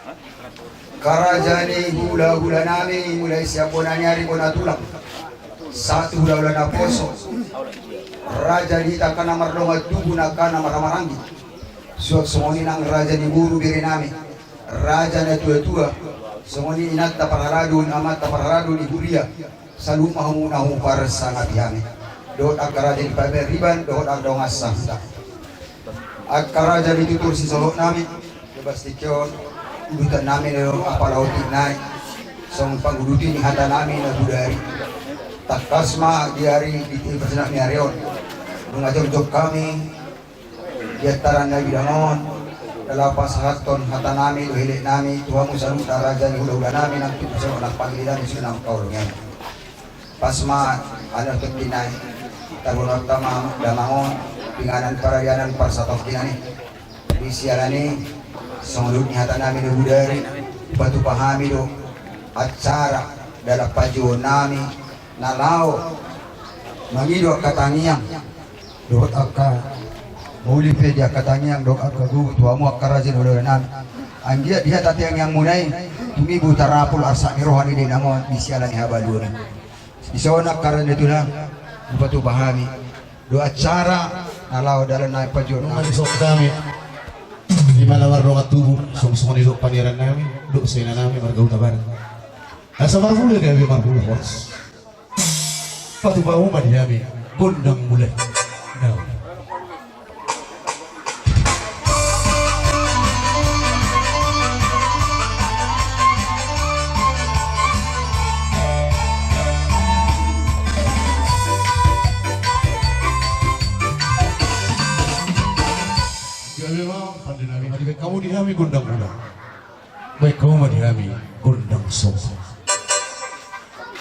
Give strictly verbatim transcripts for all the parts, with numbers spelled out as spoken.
Angka raja ni hulahula nami, mulai sian bona ni ari bona tulang sahat tu hulahula naposo. Raja di hita angka na mardongan tubu, angka na marhahamaranggi. Suang songon i nang raja ni boru bere nami, raja na tuatua, songon i inanta parhalado, amanta parhalado ni huria. Saluhut ma hamu na huparsangapi hami dohot angka raja ni Pariban dohot angka dongan sahuta. Angka raja ni tutur sisolhot nami, di bagasan tingki on, udutan nami do apala otik nai, songon panguduti ni hata nami na bodari. Tangkas ma di ari di, di parsidaon ni ari on, nunga jongjong hami di antaran na bidang on, laho pasahathon hata nami dohot elek nami tu hamu saluhut raja ni hulahula nami, nang tu songon na pangili nami, songon na mangkaholongi hami. Pas ma, anu, tongkin nai, tarboan ma damang on, pinanganan paradianan parsatongkinan i. Di siala ni i, songon na nidok ni hata nami na bodari, dipatupa hami do acara dalan panjouon nami na laho mangido angka tangiang dohot angka, mauliate di angka tangiang dohot angka gogo tu hamu angka raja ni hulahula nami. Anggiat di hata tangiangmuna i tumibu tarapul arsak ni roha ni dainang on di siala ni habaluon i. Dison angka raja ni tulang, dipatupa hami do acara na laho dalan na panjouon nami. Nunga dison hami, di ma na mardongan tubu, songon i do paneran nami dohot saingan nami marga Hutabarat. Asa marmula gabe marmula horas. Patupa hamu ma di hami gondang mula. Nau. Gabe ma pande nami, baen hamu di hami gondang mula. Baen hamu ma di hami gondang songo.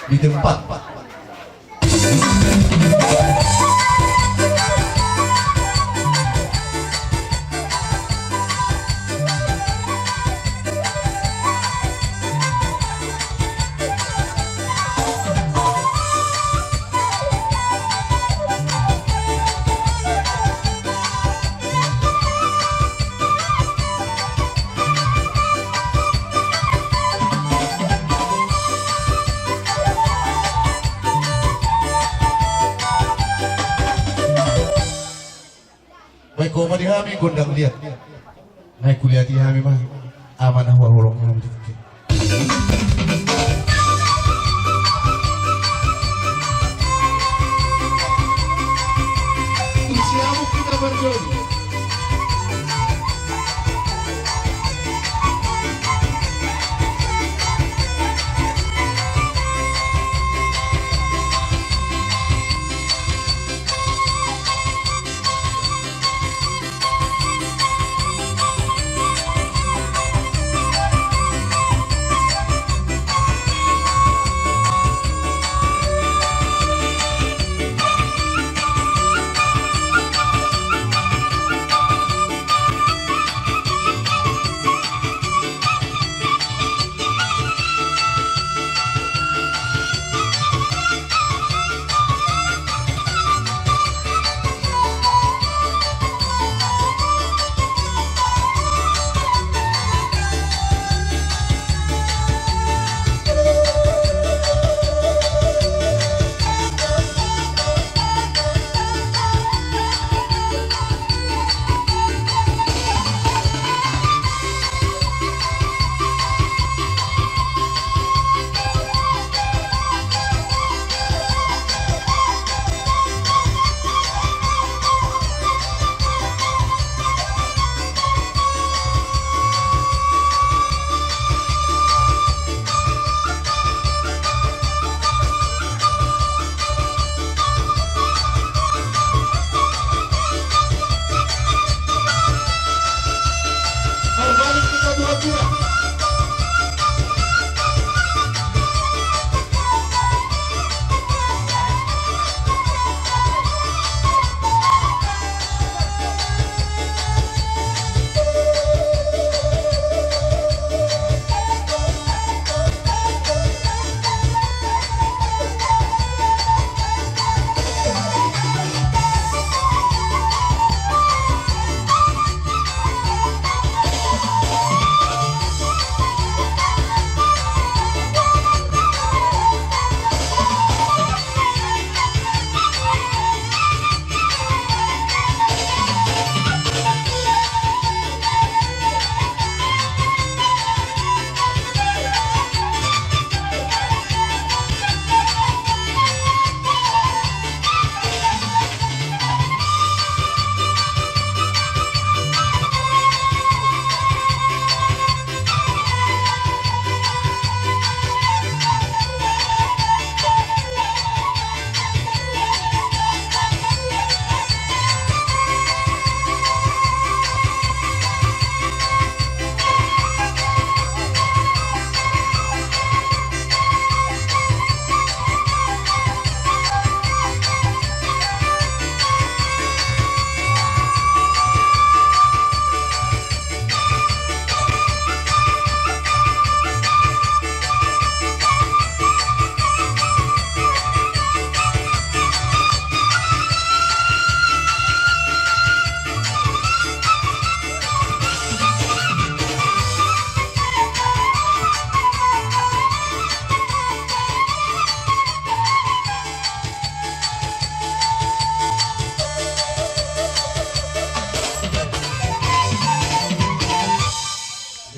Di tempat. Baen hamu ma di hami gondang liat. Nai kuliati hami ma ama na huhaholongi hami.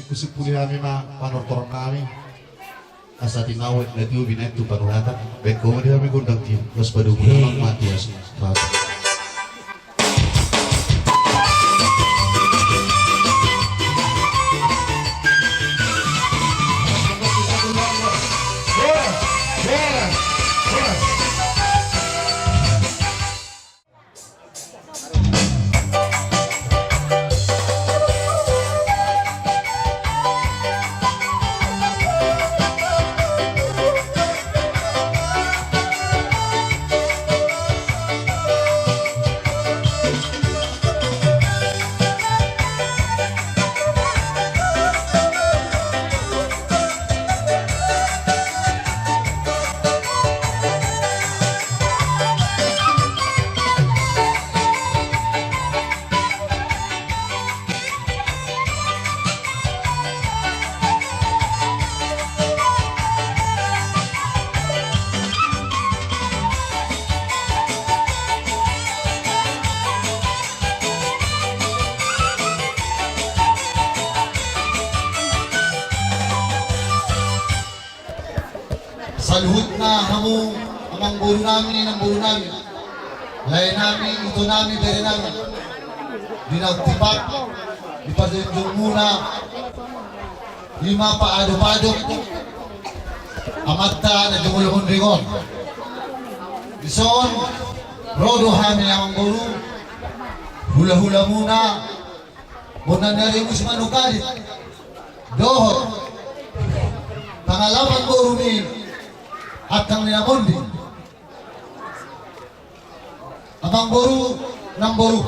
Husipuli hami ma panortor nami. Asa tinawet na tio binaen tu panuratan. Baen hamu ma di hami gondang tio. Laos padomu hami ma tio. Saluhutna hamu amangboru nami, inangboru nami, lae nami, ito nami, bere nami, di naung tipak di parjongjonganmuna, i ma paadopadop amanta na jumolo hondeng on. Dison ro do hami amangboru, hulahulamuna, bona ni ari musi manukali dohot pangalaman boru ni angkang ni na monding. Amangboru, namboru,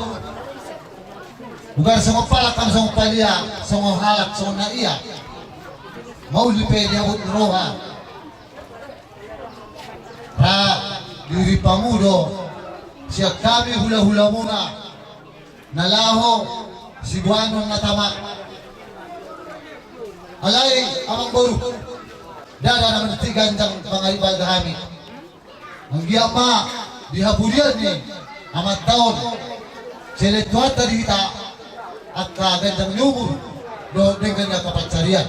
ugar songon palak, am songon palia, songon halak, songon na ia. Mauli pe di habot ni roha. Ra diripamu do sian hami hulahulamuna na laho siboanon na tama. Alai amangboru, ndada na manang ganjang mangarit balga hami. Anggiat ma di hapudian ni amanta on, sai lehon Tuhanta di hita angka ganjang ni umur dohot denggan ni angka pansarian.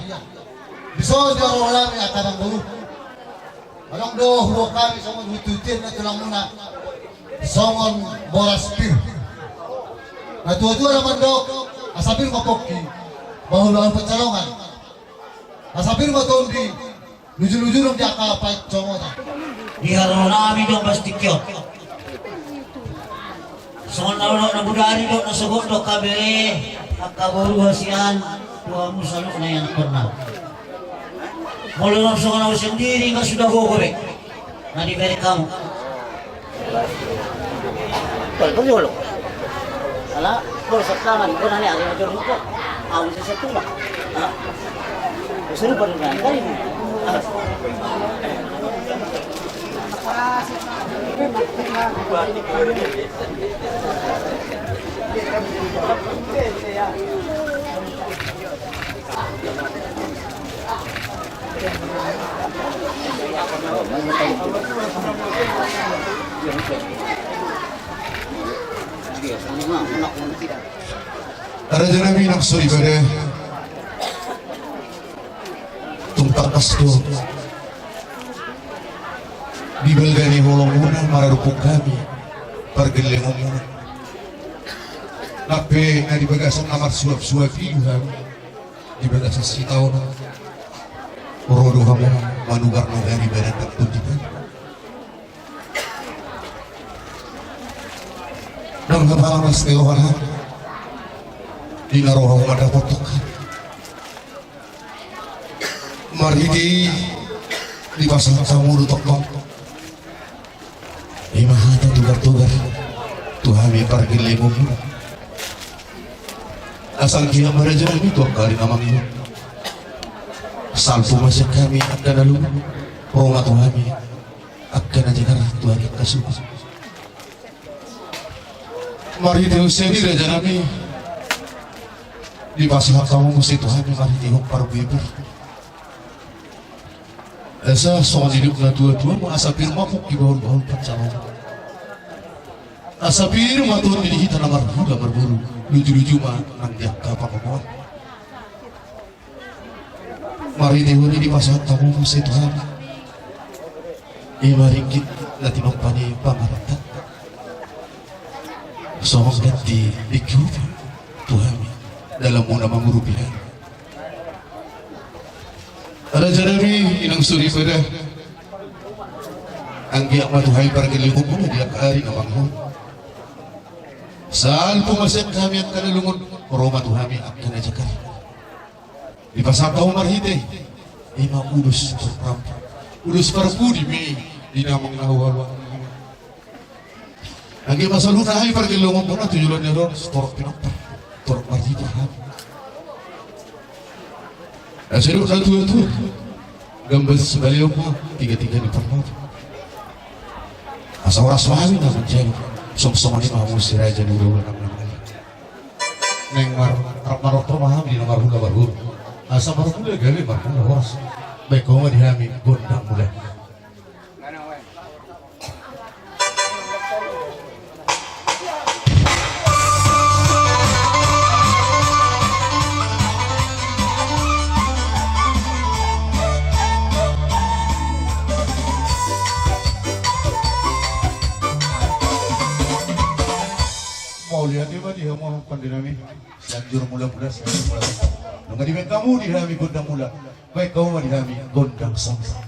Dison di haroronami angka amangboru. Adong do huboan hami songon hutihutian na tulangmuna, songon boras pir. Na tuatua na mandok, asa pir ma pongki, bahulbahul pansalongan. Asa pir ma tondi, lujulujur di angka pancongotan. Di haroronami do pasti kio. Songon na olo na bodari do na sogot do hape angka boru hasian, tu hamu saluhutna ianakhonna. Molo songon au sendiri nga sudah gogo be na dibereng hamu. Tol, tol jolo. Ala, tol sataman, kau nanya ada jolo kau. Au sesatuma. Ah. Suruh pada nanya kali ini. Ah. Rajanami na so dibahen. Tung tangkas do di balga ni holongmuna maradophon hami pargellengonmuna. Nang pe na di bagasan na marsuapsuap i do hami di bagasan sitaonon. Ro do hamu manugarnugari badan nang tondi hami. Nang hapala mas teohan hami. Di na ro hamu mandapothon hami. Marhite i dipasahat hamu do tongtong i ma hata tugartugar tu hami pargellengonmuna. Asa anggiat ma rajanami tu angka ari na mangihut salpu ma sian hami angka na lumobi, ro ma tu hami angka na jagar tu ari angka suku. Marhite muse i rajanami dipasahat hamu muse tu hami marhite hombar bebur. Asa songon nidok na tuatua ma, asa pir ma pongki, bahulbahul pansalongan. Asa pir ma tondi di hita na marhula marboru, lujuluju ma nang di angka pangomoan. Marhite on i dipasahat hamu muse tu hami i ma ringgit na tinompa ni pamarenta. Songon ganti tingki upa tu hami dalanmuna mangurupi hami. Raja nami, inang soripada, anggiat ma tu hami pargellengonmuna di angka ari na mangihut. Salpu ma sian hami angka na lungun, ro ma tu hami angka na jagar. Dipasahat hamu marhite i ma ulos parpudi, ulos parpudi ma i di na mangalualuhon. Anggiat ma saluhutna hami pargellengonmuna tu joloan ni ari on torop pinompar, torop marhite hami. Asa didok natuatua, gambas baleon ma tinggatingga ni parnabi. Asa horas ma hami na manjalo, songon i ma hamu si raja ni ulaula na manang. Naeng mar-, marortor ma hami di na marhula marhula. Asa marhula gale marhula horas. Baen hamu ma di hami gondang mula. Mauliate ma di hamu pande nami. Sianjur mula mula, sianjur mula mula. Nunga dibaen hamu di hami gondang mula. Baen hamu ma di hami gondang sonsa.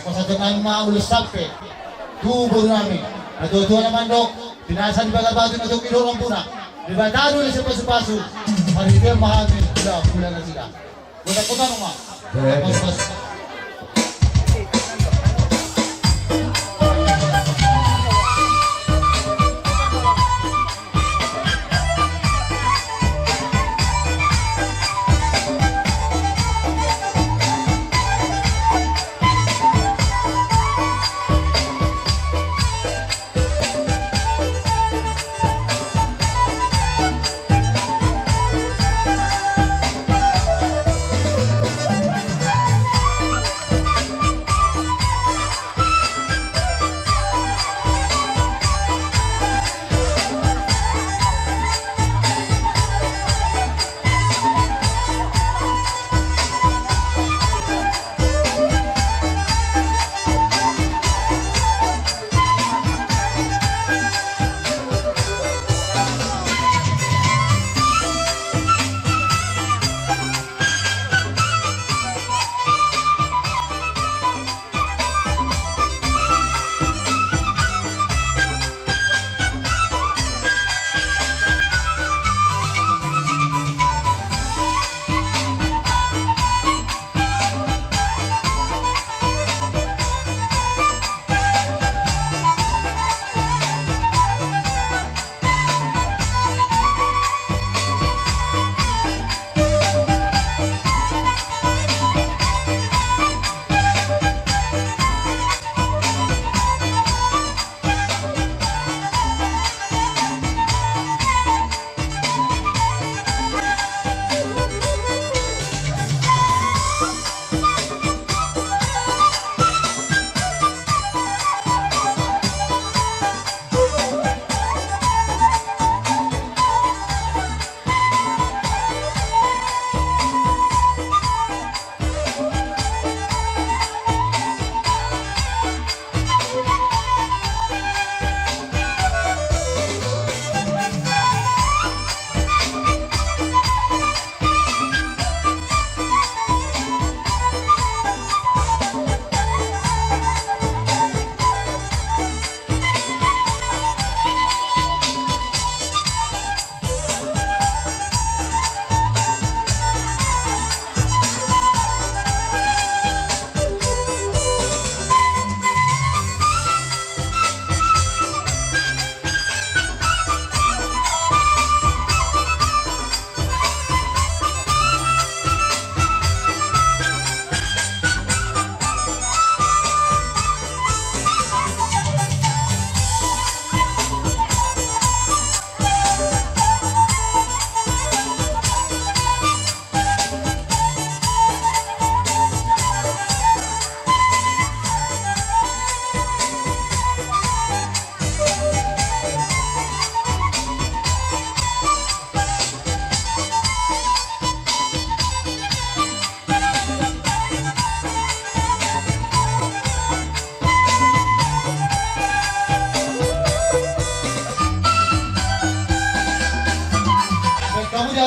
Pasahaton nami ma ulos sampe tu boru nami. Natuatua na mandok, pinasa ni pagar batu na tonggi do lompuna. Debata do na sipasupasu. Marhite ma hami hulahula nasida. Kota-kota numa. Pasupasu.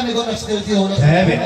Kami gua next kali dia udah. Eh, be.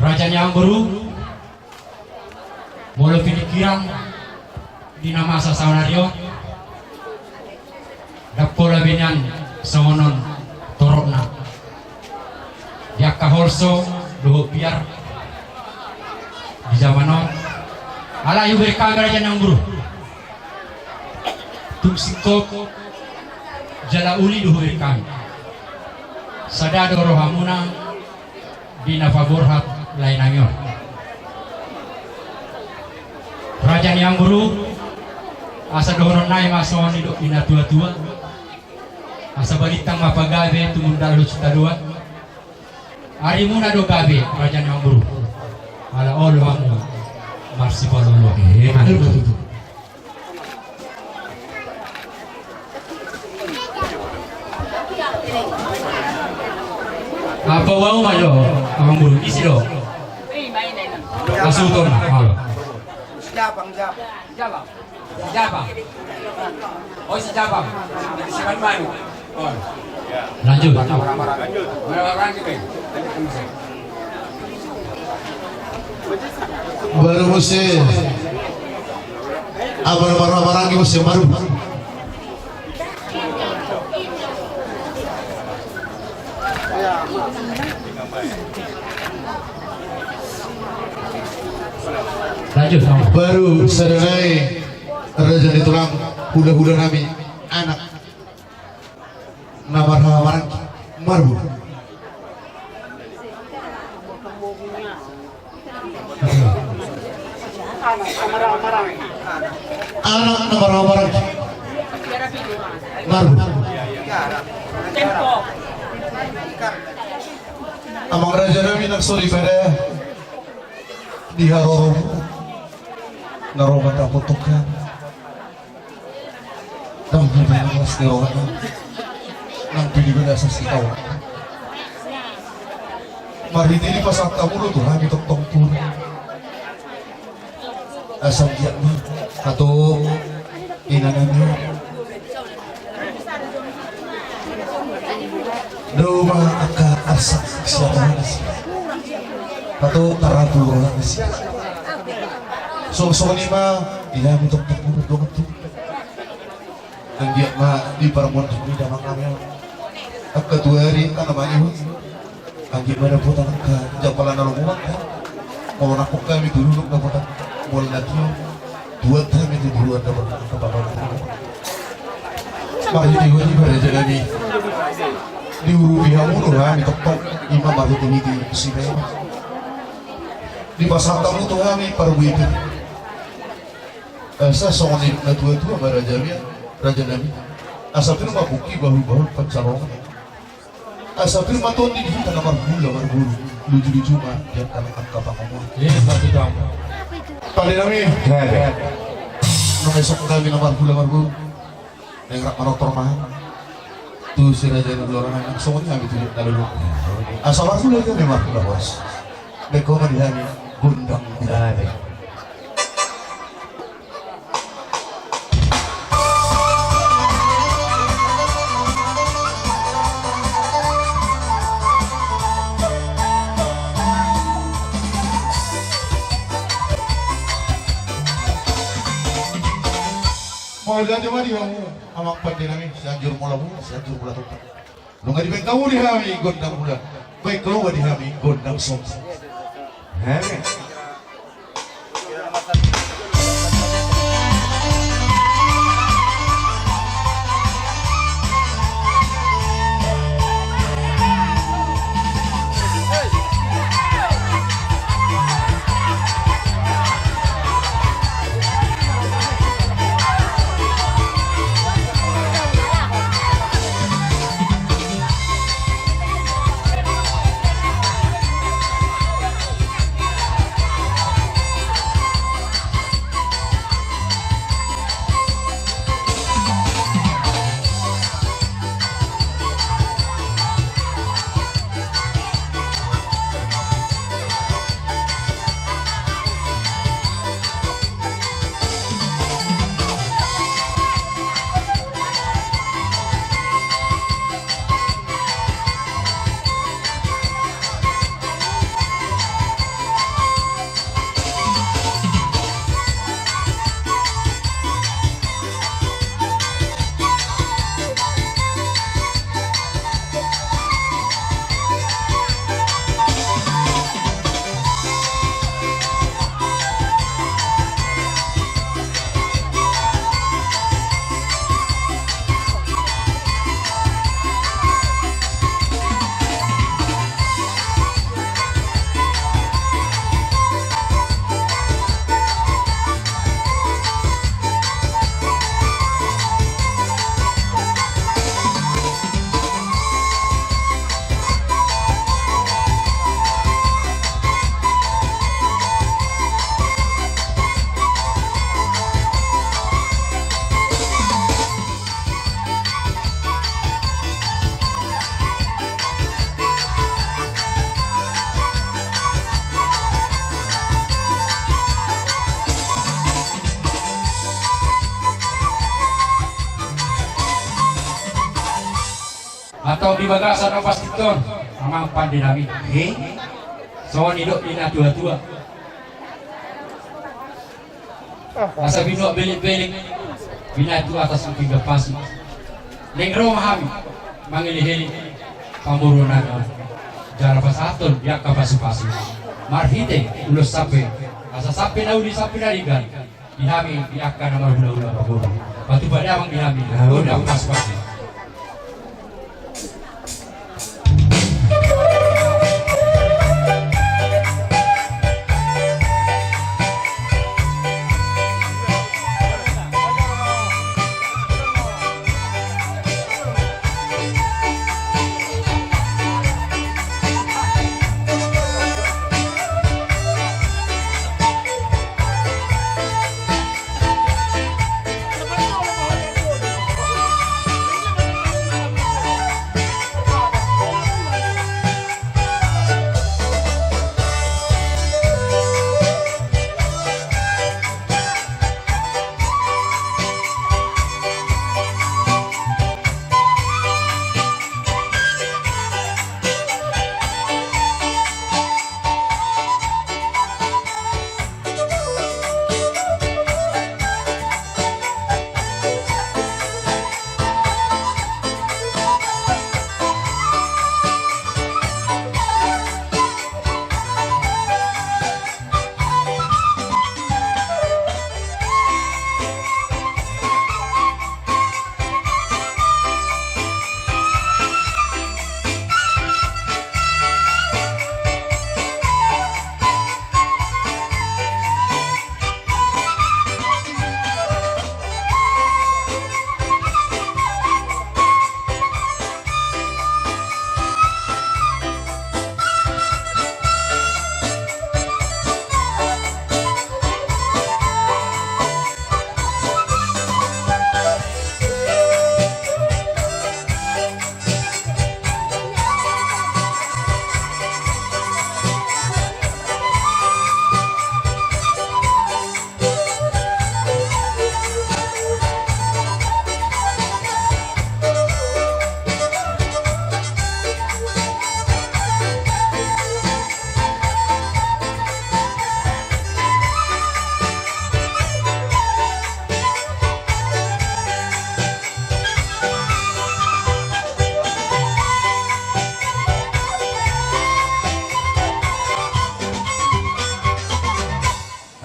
Raja ni amangboru, molo piningkiran di na masa saonari on, ndang pola be nian songon on torokna di angka holso dohot biar di jaman on. Alai hubereng hami, raja ni amangboru, tung singkop jala uli do hubereng hami. Sada do rohamuna di na paborhat lae nami on. Raja ni amangboru, asa dohonon nami ma songon nidok ni na tua-tua: Asa balintang ma pagabe, tumundalhon sitadoan. Arimuna do gabe, raja ni amangboru, ala olo hamu marsipalua-lua. Eh, mantap. Apa wau ma jo, amangboru, isi do. Asuton, halo. Siapa, siapa? Siapa? Oh, si Jabang. Siapa, manu? Oh. Lanjut. Lanjut. Baru muse. Apa, baru, baru, baru, muse baru. Lanjut, Bang. Baru sada nai, raja ni tulang, hula-hula nami, anak na marhaha maranggi, marbun. Anak na marhaha maranggi, marbun. Amang raja nami, nang soripada di haroro na ro ma tapotok kan. Nang di bagasan ni roha, nang di bagasan ni roha. Marhite i dipasahat hamu do tu hami tongtong tu. Asa anggiat ma, atau inanami. Dao ma angka arsak siapa nasi. Atau tarapul roha nasi. Songon i ma, di hami tongtong tu dongan tu. Anggiat ma di parmuan ni damang nami. Angka tuari, angka na mani. Anggiat ma dapotan angka jampalan na lomo, angka. Molo nangkok hami tu dolok dapotan mual na tio. Tuat hami tu buruan dapotan angka papan. Marhite-hite i, raja nami. Diurupi hamu do hami tongtong, ima marhite-hite i. Dipasahat hamu tu hami parbueten. Asa songon i na tua-tua ma raja nami, raja nami. Asa pir ma pungki bahul-bahul pansalongan. Asa pir ma tondi di hita na marhula marboru. Luju-luju ma di angka, angka pangomoan. Iya, satu jam. Pande nami. Iya, iya. Nunga isok nami na marhula marboru. Nunga rap manortor ma. Tu si raja ni Blora nang songon i hami tu na lolo. Asa marhula i hami marhula horas. Baen ho ma di hami gondang. Iya, iya. Mauliate Sahat ma di hamu amang pande nami, Sianjur Mula Mula, Sianjur Mula Tumpak. Nunga dibaen hamu di hami gondang mula, baen hamu ma di hami gondang songsong. Hei. Mantong di bagasan opas tingkos, amang pande nami. He? Songon nidok ni na tua-tua. Asa binuat belek-belek, binatu atas pinggan pasi. Naeng ro ma hami mangele-ele pamoruon nami, jala pasahathon di angka pasu-pasu marhite ulos sampe, asa sampe na uli sampe na denggan di hami di angka na marhula-hula pamoruon. Patupa damang di hami gondang pasu-pasu.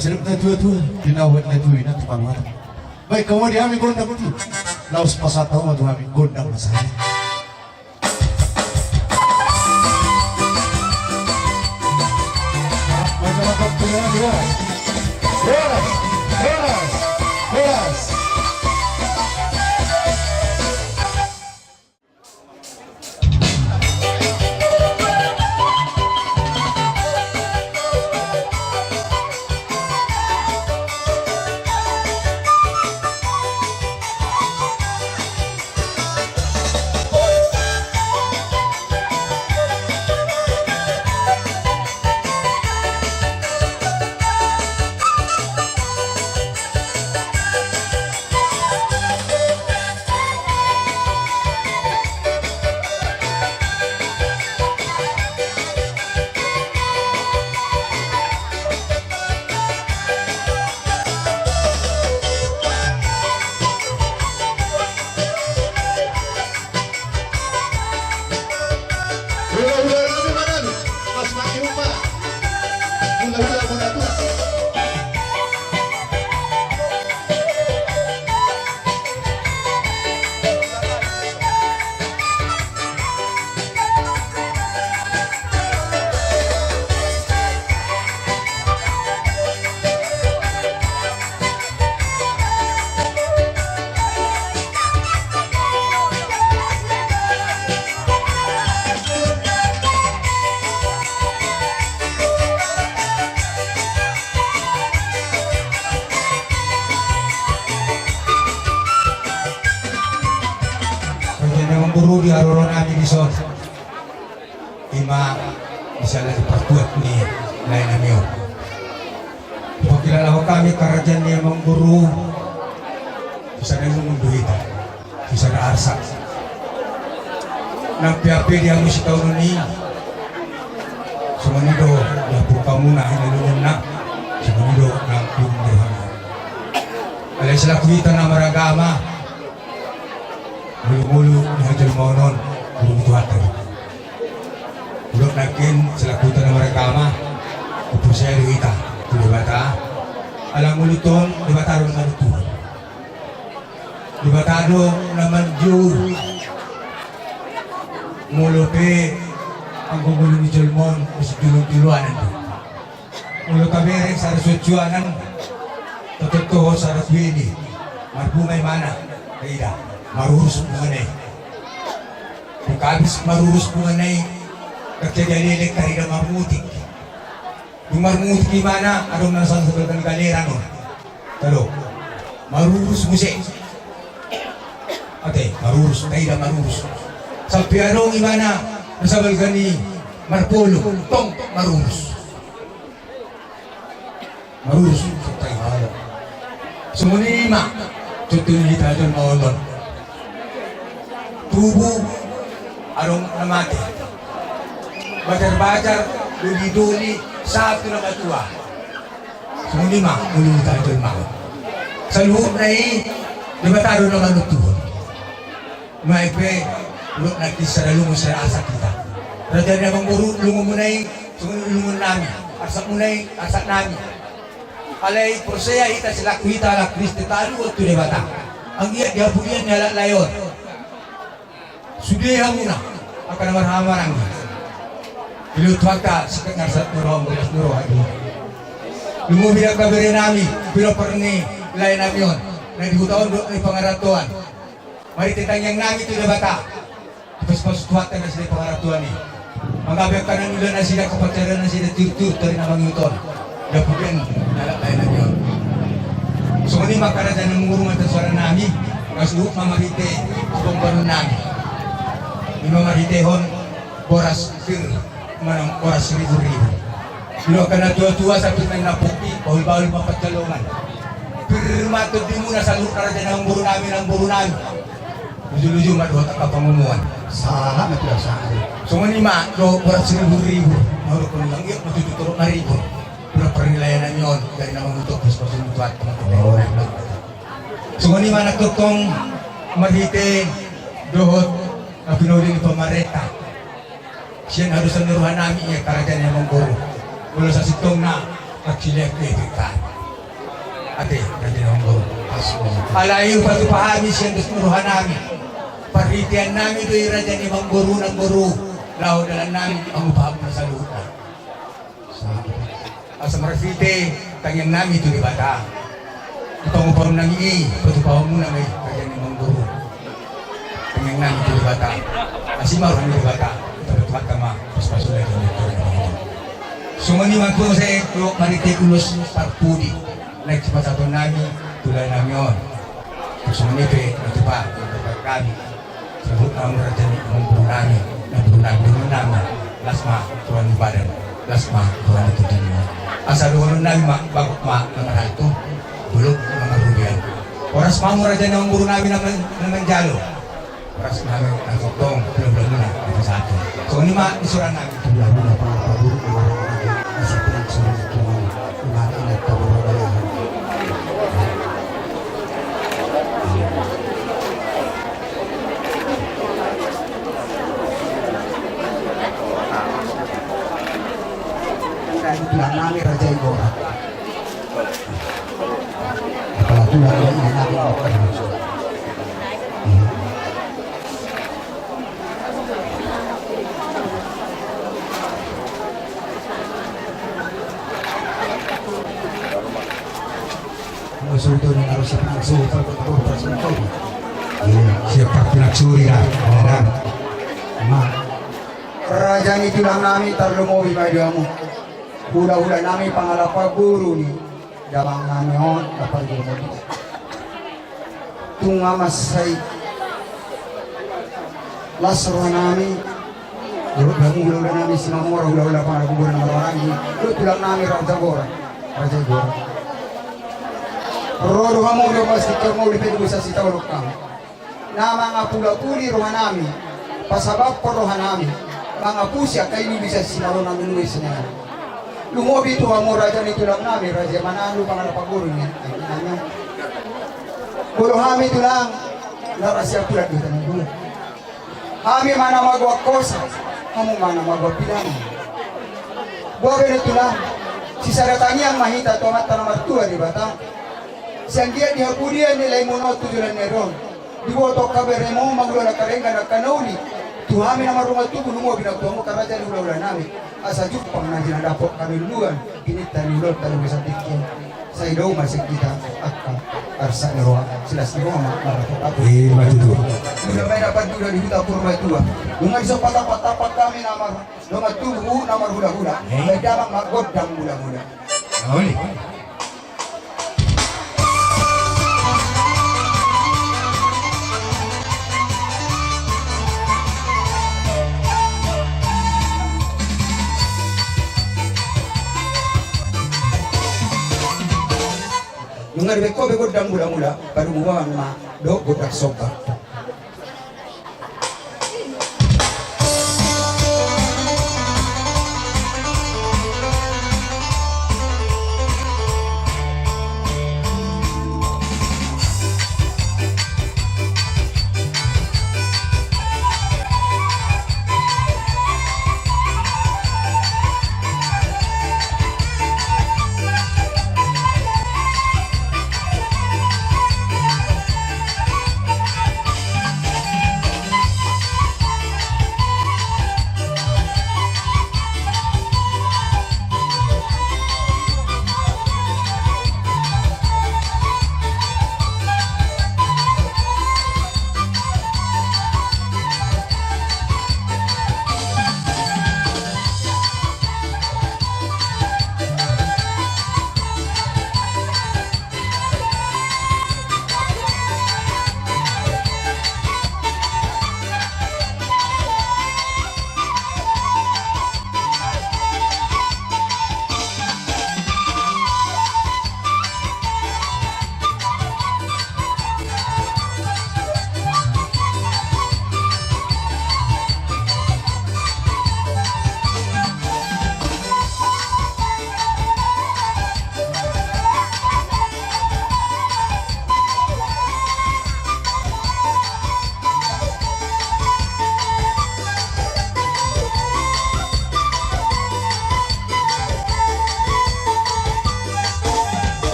Sirip na tua-tua, dinawa na tua, ina tu paluatan. Baik, kamu di hami gondang tu. Laos pasahat ma tu hami gondang na sahali. Horas, horas, horas. Hula-hula nami ma nami, mas maki uma. Hula-hula muna tua. Raja ni amangboru di haroro nami dison. Ima di sala di partuat ni lae nami on. Pangkilalahon hami karajaan ni amangboru. Di sada lungun do hita, di sada arsak. Nang pe hape di hamu sitaonon i, songon i do di hapu hamuna hinalungunna, songon i do nang di hamu. Alai selaku hita na maragama, molo-molo na jolma on, molo tu hata do. Molo nangkin selaku hita na maragama, huporsea do hita tu Debata. Ala molo tong Debata do na manentuhon. Debata do na manjou. Molo pe anggo ngolu ni jolma on, masijolo-joloan do. Molo tabereng sada suan-suanan, tatontohon sada sueni, marbunga imana, taida, marurus bungana i. Dung habis marurus bungana i, ndang jadi leleng tarida marmutik. Dung marmutik imana, adong na sabalga ni galeran on. Talo. Marurus muse. Ate, marurus, taida marurus. Sampe adong imana, na sabalga ni marpoluk, tong marurus. Marurus, songon i ma, contoh ni hita jolma on on. Tubu, adong na mate. Bajar-bajar, doli-doli, sahat tu na matua. Songon i ma, molo hita jolma on. Saluhutna i, Debata do na manentuhon. Nuaeng pe, molo nangkin sada lungun sada arsak hita. Raja ni amangboru, lungunmuna i, songon i lungun nami, arsakmuna i, arsak nami. Alai porsea hita selaku hita halak Kristen taluhon tu Debata. Anggiat di hapudian ni halak lae on. Sude hamuna, angka na marhahamaranggi. Dilehon Tuhanta, singkat ni arsak ni roha, bolas ni roha i. Lumobi angka bere nami, pinompar ni lae nami on. Na di huta on dohot di pangarantoan. Marhite tangiang nami tu Debata. Dipasu-pasu Tuhanta nasida pangarantoan i. Manggabe angka na niula nasida, angka pansarian nasida, tiur-tiur tu ari na mangihut on. Di hapudian ni halak lae nami on. Songon i ma angka raja ni amangboru, marhite suara nami, masuhut ma marhite sipanganon nami. Ima marhitehon boras pir manang boras ribu-ribu. Didok angka na tua-tua, sampit na pongki, bahul-bahul ma pansalongan. Pir ma tondimuna saluhutna raja ni amangboru nami, amangboru nami. Luju-luju ma dohot angka pangomoan. Sahat ma tu sahat. Songon i ma dohot boras ribu-ribu. Maurukkon langit ma tutu torop na ribu. Pinompar ni lae nami on, gari na mangutuk, pos-pos ni tuat. Songon i ma nang tongtong marhite dohot na pinauli ni pamarenta. Sian hadosan ni roha nami ia angka raja ni amangboru. Molo sasintongna, marsilean be hita. Ate, raja ni amangboru. Alai hupatupa hami sian dos ni roha nami. Parhitean nami do i raja ni amangboru, namboru. Laho dalan nami mangupa hamu na saluhutna. Asa marhite tangiang nami tu Debata. Di pangupahon nami i, patupahon muna ma i raja ni amangboru. Tangiang nami tu Debata. Asi ma roha ni Debata. Tapatupa ma pasu-pasuna di amangboru. Songon i ma tu sai, dohot marhite ulos parpudi. Naeng sipasahaton nami tulang nami on. Songon i pe na tupa, na tupa hami. Saluhutna hamu raja ni amangboru nami, namboru nami, namboru nami. Las ma roha ni badan, las ma roha ni tulang. Asa dohonon nami ma, bagot ma na marhalto, bulung ma na marugian. Horas ma hamu raja ni amangboru nami na man-, na manjalo. Horas ma hami na tongtong, hula-hula muna na pasahathon. Songon i ma di sura nami. Hula-hula, pangalapaburuk, marhaha, na sapian sura ni tulang. Ima ina tabu roda ya. Tulang nami raja i gora. Kepala tulang nami raja i gora. Siap parpinaksuri da. Ma. Raja ni tulang nami, tarlumobi ma di hamu hula-hula nami, pangalapaburuk ni damang nami on, na parjolo. Tung mansai las roha nami, dohot hamu hula-hula nami Simamora, hula-hula pangalapaburuk na marhahamaranggi, dohot tulang nami raja gora, raja gora. Ro do hamu do pasti kau mau di pedu bisa sita olok kami. Na mangapulapuli roha nami, pasababkon roha nami, mangapusi angka i bisa sinarona nami sinarona. Lumobi tu hamu raja ni tulang nami, raja mananu pangalapaburuk ni angka nami. Molo hami tulang, na raja pulang di tanah dua. Hami ma na magoak hosa, hamu ma na magoak pilang. Boa be do tulang, sisada tangiang ma hita tu Amanta na martua Debata. Sian dia di hapudian ni lae muna tu joloan ni ari on. Diboto angka beremu mangula na karengga na kanauli. Tu hami na marrumah tubu lumobi na tu hamu angka raja ni hula-hula nami. Asa jumpang na jinadapot kami luluan. Pininta ni ulon tali bisa bikin. Sai dao ma sing kita angka arsak ni roha. Silas ni roha ma marrapot aku. Ima tutu. Sudah main dapat juga di huta purba tua. Dengan sopat-sopat kami na mar-, dengan tubuh na marhula-hula. Baik damang ma gondang mula-mula. Oli. Nunga dibaen ho be gondang mula-mula, paduan ma dohot gondang somba.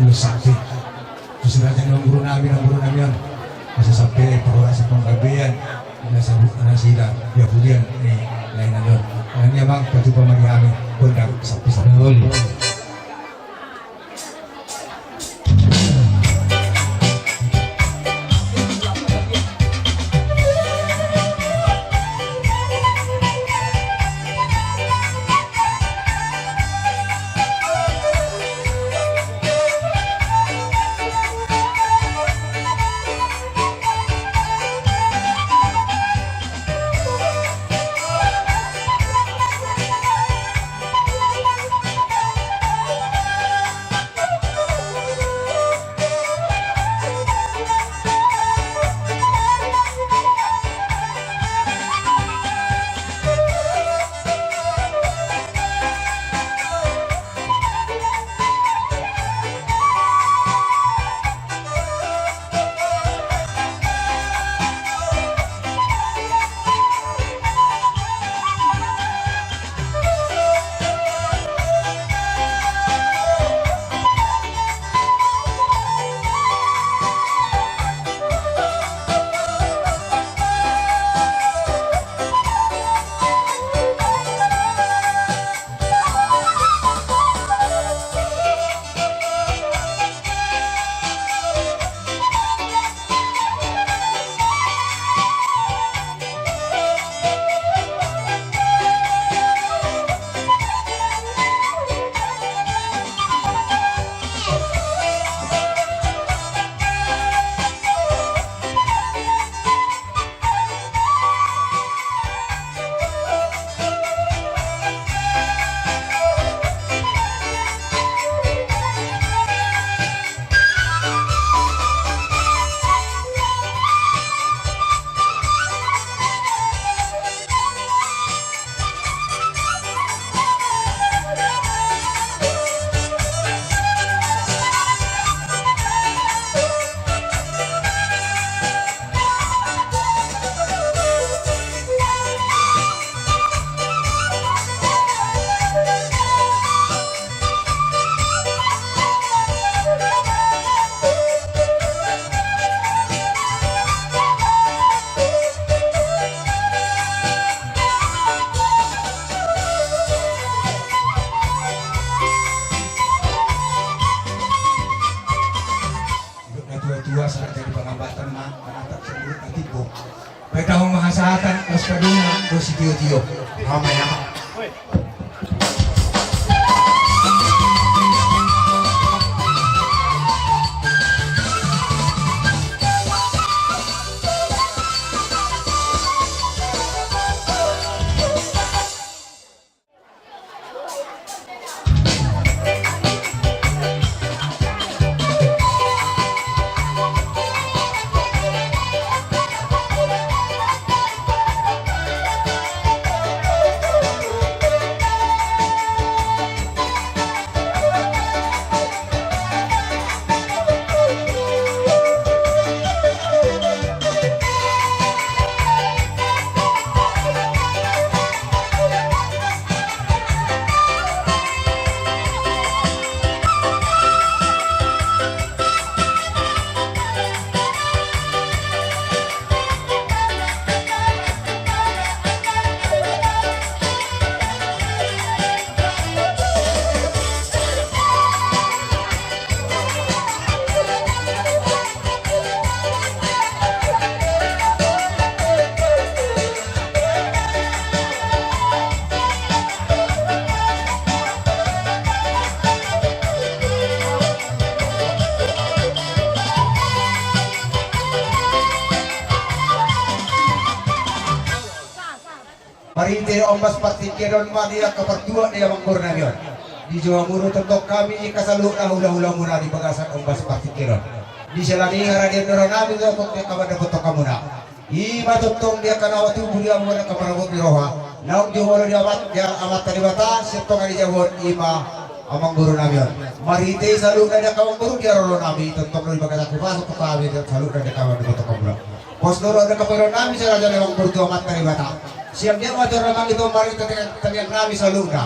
Ulos sakti. Susuran ni amang guru nami, amang guru nami on. Asa sampe parhorasan panggabean. Asa bu-, nasida, ya, pudian ni lae nami on. Nami amang, patupa ma di hami. Gondang, sakti, sakti. Didok natua-tua, sahat jadi pangambatan ma, manatap sanduk na timbung. Petahon ma hasahatan, laos padomu ma dohot sitio-tio. Hama ya. Marhite ombas partingkian on ma di angka partuat ni amangboru nami on. Dijou hamu do tongtong hami angka saluhutna hula-hulamuna di bagasan ombas partingkian on. Di siala ni i haradeon ni roha nami do tongtong di angka mandapothon hamuna. I ma tongtong di angka na tubu di hamu angka parabot ni roha. Naung jumolo di amat, di Amanta Debata, sian tonga ni jabu on i ma amangboru nami on. Marhite i saluhutna di angka amangboru di haroro nami, tongtong do di bagasan hupasahat hami saluhutna di angka mandapothon hamuna. Pos do roha ni angka parabot nami, sai raja ni amangboru tu Amanta Debata. Sian dia ma tu roha nami tu marhite tangiang nami saluhutna.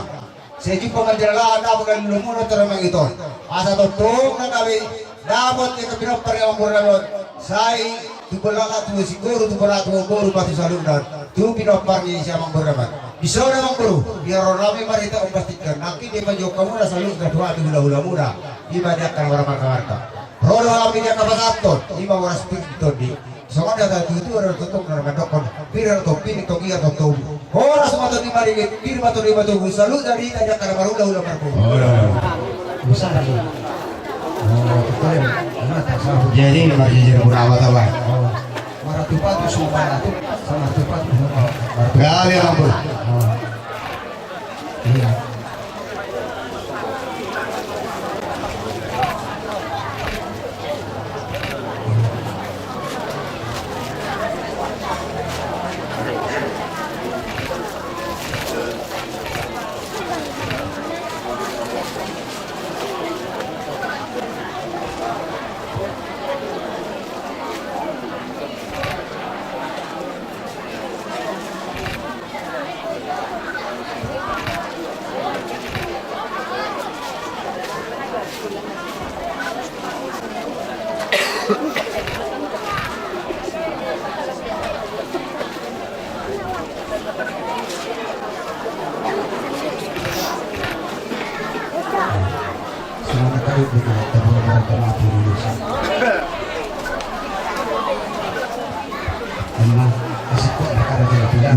Sai jumpa manjalahan dapot na lolomuna tor mangiton. Asa tongtong na gabe dapot ia pinompar ni amangboru nami on. Sai tu bolak tu boru, tu bolak tu boru, ma tu saluhutna tu pinompar ni si amangboru nami on. Dison amangboru, ia ro nami marhite ombas tingki on. Nangkin dipajokkon hamuna saluhutna tu hami hulahulamuna. Ima di angka na marhamarga. Ro do hami di angka pasahathon, ima horas pir di tondi. Songon dia tatutu ada tongtong na mandokkon, pir do topi ni togi atau tobu. Horas ma tondi marigit, pir ma tondi matobu, saluhutna di hita di angka na marhulahula marboru. Jadi marjejer muna ma taba. Maratu patu sumpah ratu, sama tu patu. Gabe amangboru. Iya.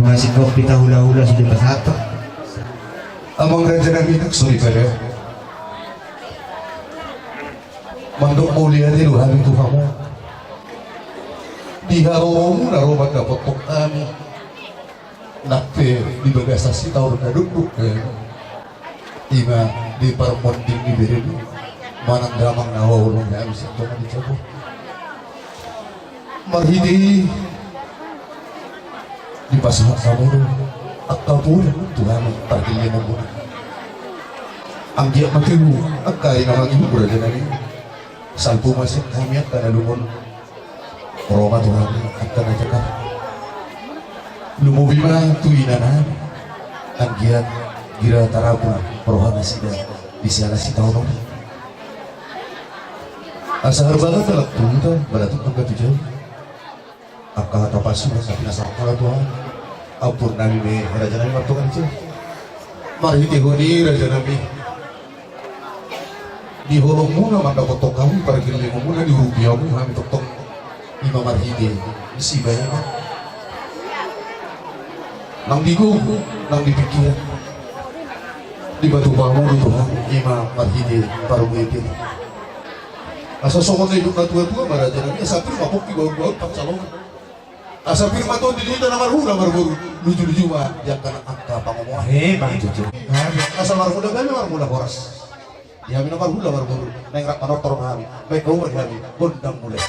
Masih kopi tahu hula-hula sudah bersatu. Amang raja nami, sorry pada. Mandok mauliate do hami tu hamu. Di haroromuna ro mandapothon hami. Nang pe di bagasan sitaon na dokdok hami. Ima di parmonding ni beremu manang damang na huhaholongi hami sian tonga ni jabu. Marhite i dipasahat hamu do angka poda tu hami pargellengmuna. Anggiat ma tubu angka ari na mangihut raja nami. Salpu ma sian hami angka na lungun. Ro ma tu hami angka na jaka. Lumobi ma tu inanami. Anggiat gira tarapul roha nasida di siala sitaonon. Asa harbangan dalan tu huta, balatuk angka tu jabu. Angka hata pasupasu na pinasahat Tuhan. Ampun nami be raja nami martonga ni jabu. Marhitehon i raja nami, di holongmuna mandapothon hami pargellengmuna, diurupi hamu hami tongtong. Ima marhite sibahenon nang di gogo nang di pingkiran. Dipatupa hamu do Tuhan ima marhite parbueten. Asa songon na nidok na tua-tua ma raja nami, asa pir ma pongki bahul-bahul pansalongan. Asa pir ma tondi di hita na marhula marboru, luju-luju ma di angka na angka pangomoan. Emang jujur. Asa marmula gabe marmula horas. Di hami na marhula marboru, naeng rap manortor ma hami. Baen hamu ma di hami gondang mula i.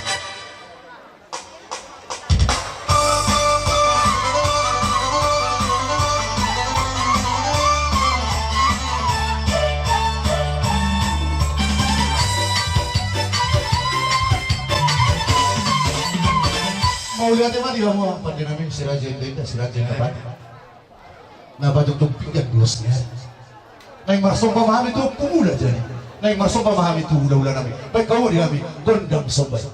Mauliate ma di hamu pande nami si raja inda-inda, si raja inda pande. Na pajongjong pinggan di hos ni ari. Naeng marsomba ma hami tu Ompu Mula jadi. Naeng marsomba ma hami tu hula-hula nami. Baen hamu ma di hami gondang somba i.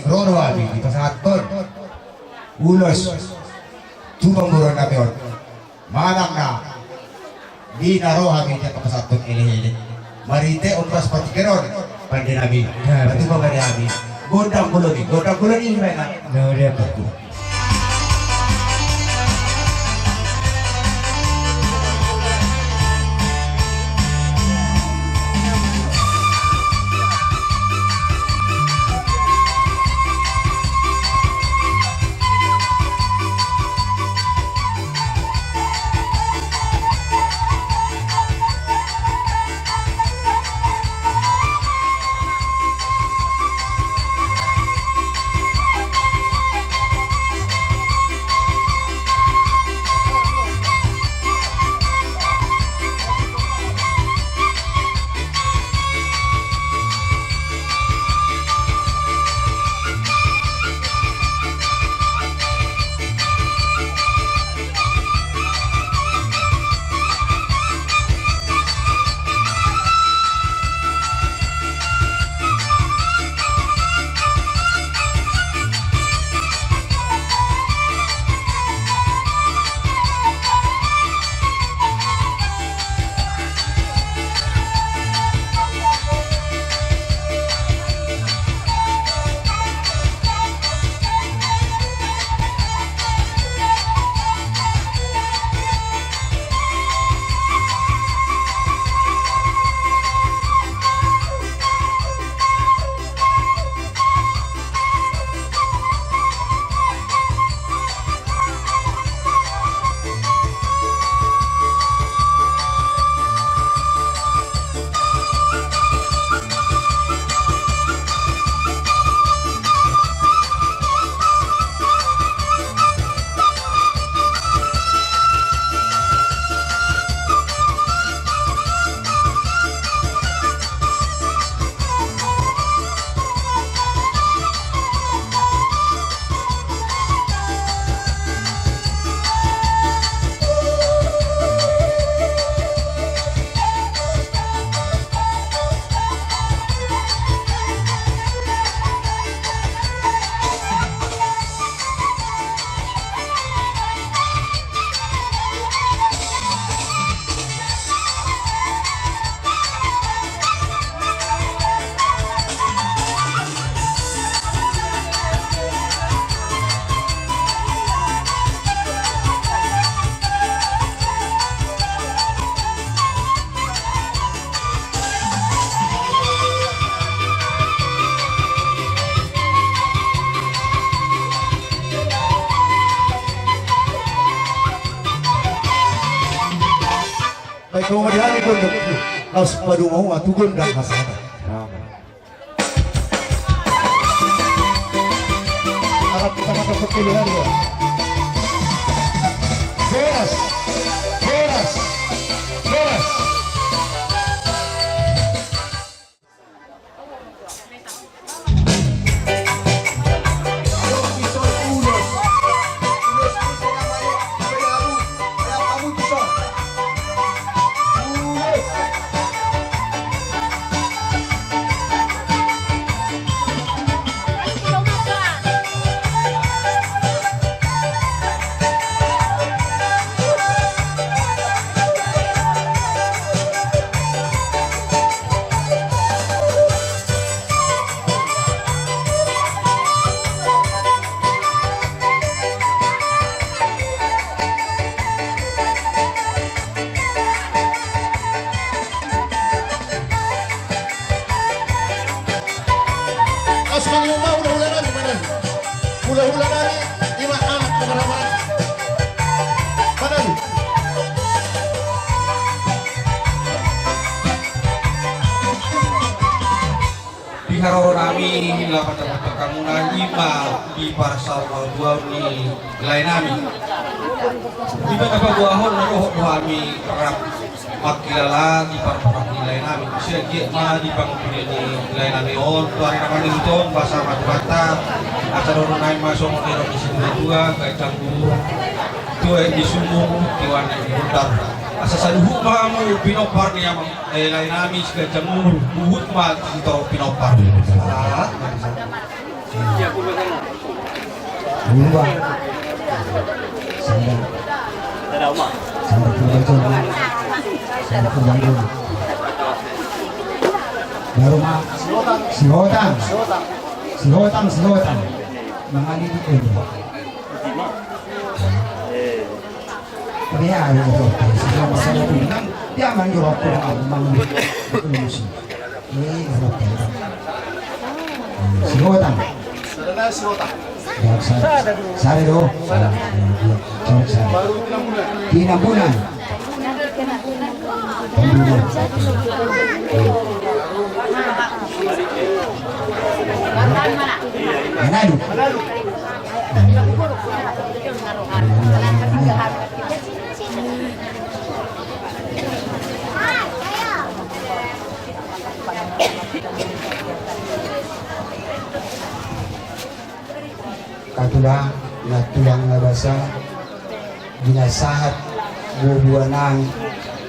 Ro do hami dipasahathon ulos tu pamoruon nami on. Manang na di na ro hami dipasahathon elekelek marhite ombas partingkian on, pande nami. Batu pabare hami. Gondang bolon i, gondang bolon i, baen na. Baik, kamu mau dihari pun, harus padu mau atugon dan hasana. Anak kita mata sepuluh hari ya. Beres, beres, beres. As mangiuma hulahula nami, mana? Hulahula nami, ima anak, mana, mana? Mana? Di haroro nami, lapan dapat perkamuna, ima di parsaulian ni lae nami. Ima na paboahon na dohot do hami rap mangkilala di parpangkat ni lae nami. Sian dia ma di pangkilala ni lae nami on, tu ari na manihut on, basa ma tu hata, asa dohonon nami ma songon nidok ni situa-tua, ganjang umur, tuek di sumur, tiuan di gondang. Asa saluhut ma hamu pinompar ni amang, eh, lae nami, siganjang umur, huhut ma sitorop pinompar. Ah, Dua. Sanda. Sanda Purba Joni. Sanda Purba Joni. Baru ma. Sihotang. Sihotang, sihotang. Mangalidik. Dia ada di kota. Dia main di waktu yang abang. Sihotang. Sada do. Tinambunan. Manado. Katulang, na tulang na basa, di na sahat buabua nami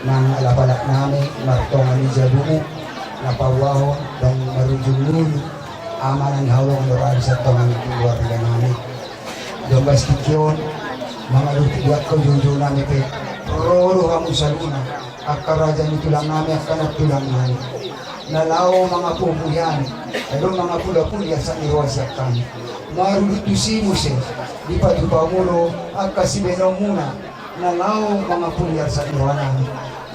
nang alapalak nami martonga ni jabu na paboahon dan marujung ngolu, ama nang haholongan do raja satonga ni keluarga nami. Di ombas tingki on, mangaluti di angka ujung-ujung nami pe, ro do hamu saluhutna, angka raja ni tulang nami, angka na tulang nami. Na laho mangapuhapui hami, adong mangapulapuli asa ni roha sian hami. Marhite tusi muse, dipatupa hamu do angka sibahenonmuna, na laho mangapuli asa ni roha nami.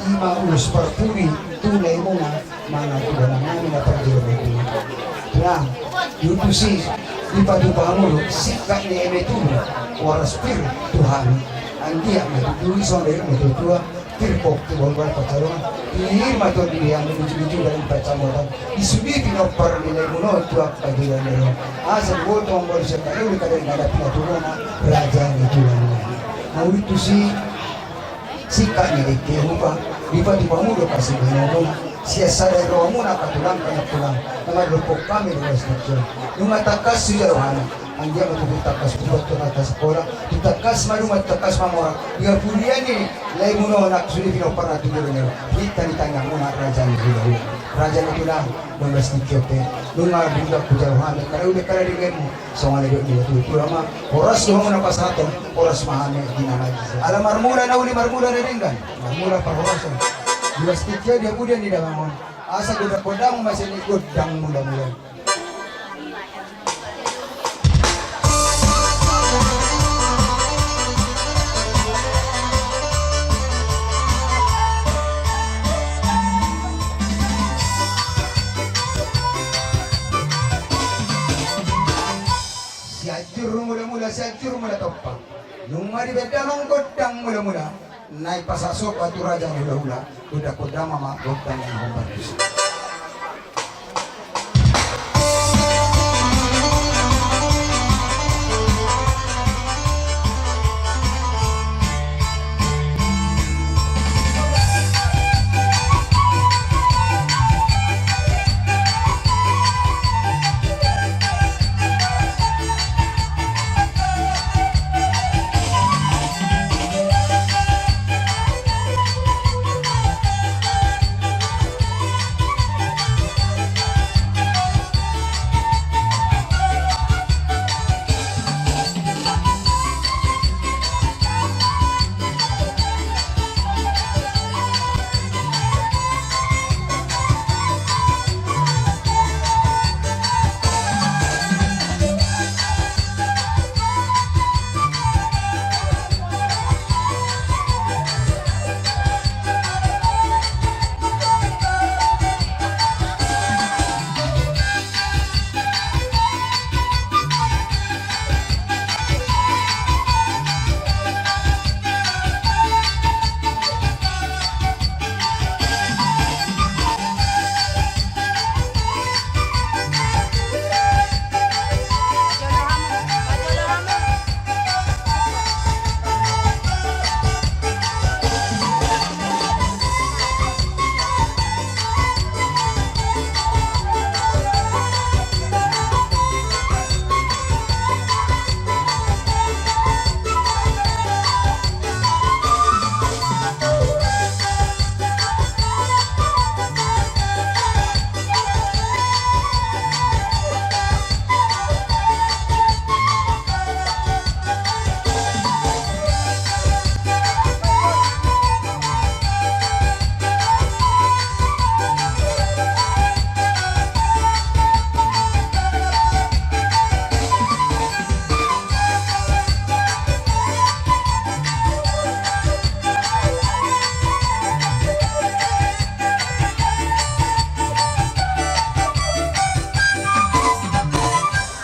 Ima ulos parpudi tu laemuna, manang tu dalan nami na parjolo. Tulang, di tusi dipatupa hamu do singkat ni eme tubu, horas pir tu hami. Anggiat ma tutu songon na nidok ni natuatua, pir pok tu bolbal pansalongan. Pir ma tutu di hami ujung-ujung dalan pansamotan. Di sude pinompar ni laemuna on tu angka joloan ni roha. Asa diboto mambaru sian na uli kadang na pinatupa na raja ni tulang nami. Mauliate tusi singkat ni dengke upa, dipatupa hamu do hasibahenonmuna, sian sada ni rohamuna angka tulang, angka na tulang, na mandok hami di ombas tingki on. Nunga tangkas sujalo hami, anggiat ma tutu tangkas upa, tangkas sikola, tangkas maduma, tangkas mamora. Di hapudian ni laemuna on angka sude pinomparna tu joloan ni roha. Hita di tangiangmuna raja ni hulahula, raja ni tulang, di ombas tingki on pe. Nunga denggan hujalo hami, kada uli kada dengganmu. Songon na nidok ni natuatua ma, horas do hamu na pasahathon, horas ma hami di na mangihut. Ala marmula na uli, marmula na denggan, marmula parhorasan. Di ombas tingki on, di hapudian ni damang on, asa gondang-gondangmu ma sian i gondang mula-mula. Sianjur mula-mula, Sianjur mula tompang. Nunga dibaen damang gondang mula-mula, na dipasahat sopa tu raja ni hulahula, gondang-gondang ma, ma gondang na hombar tusi.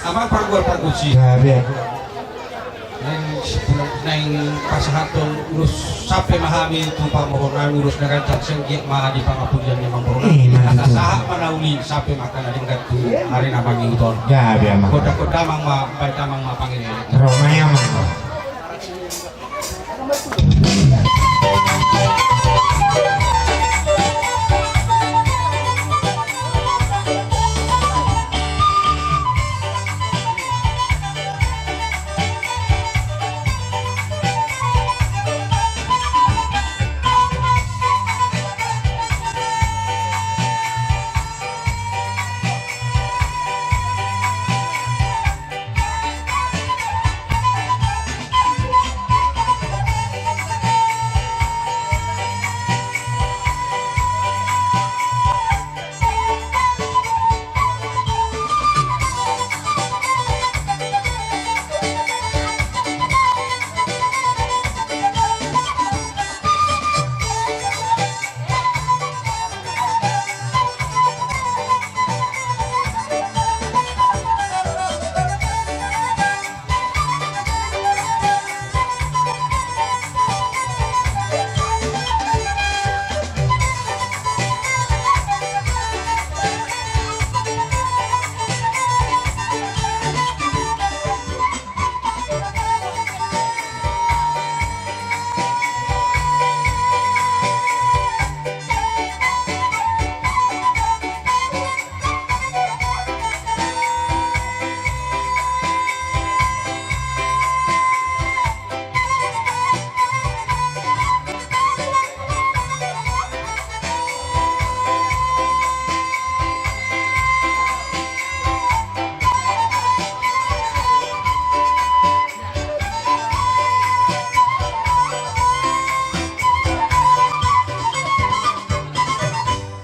Amang pargual pargonsi. Gabe. Naeng sipulang, naeng pasahathon ulos sampe ma hami tu pamoruon, ulos na ganjang, sai anggiat ma di pangapudian ni amang boru nami. Ima tutu. Asa sahat ma na uli sampe ma angka na denggan tu ari na mangihut on. Gabe amang. Godang-godang amang ma, baen amang ma pangiring. Ro ma i amang.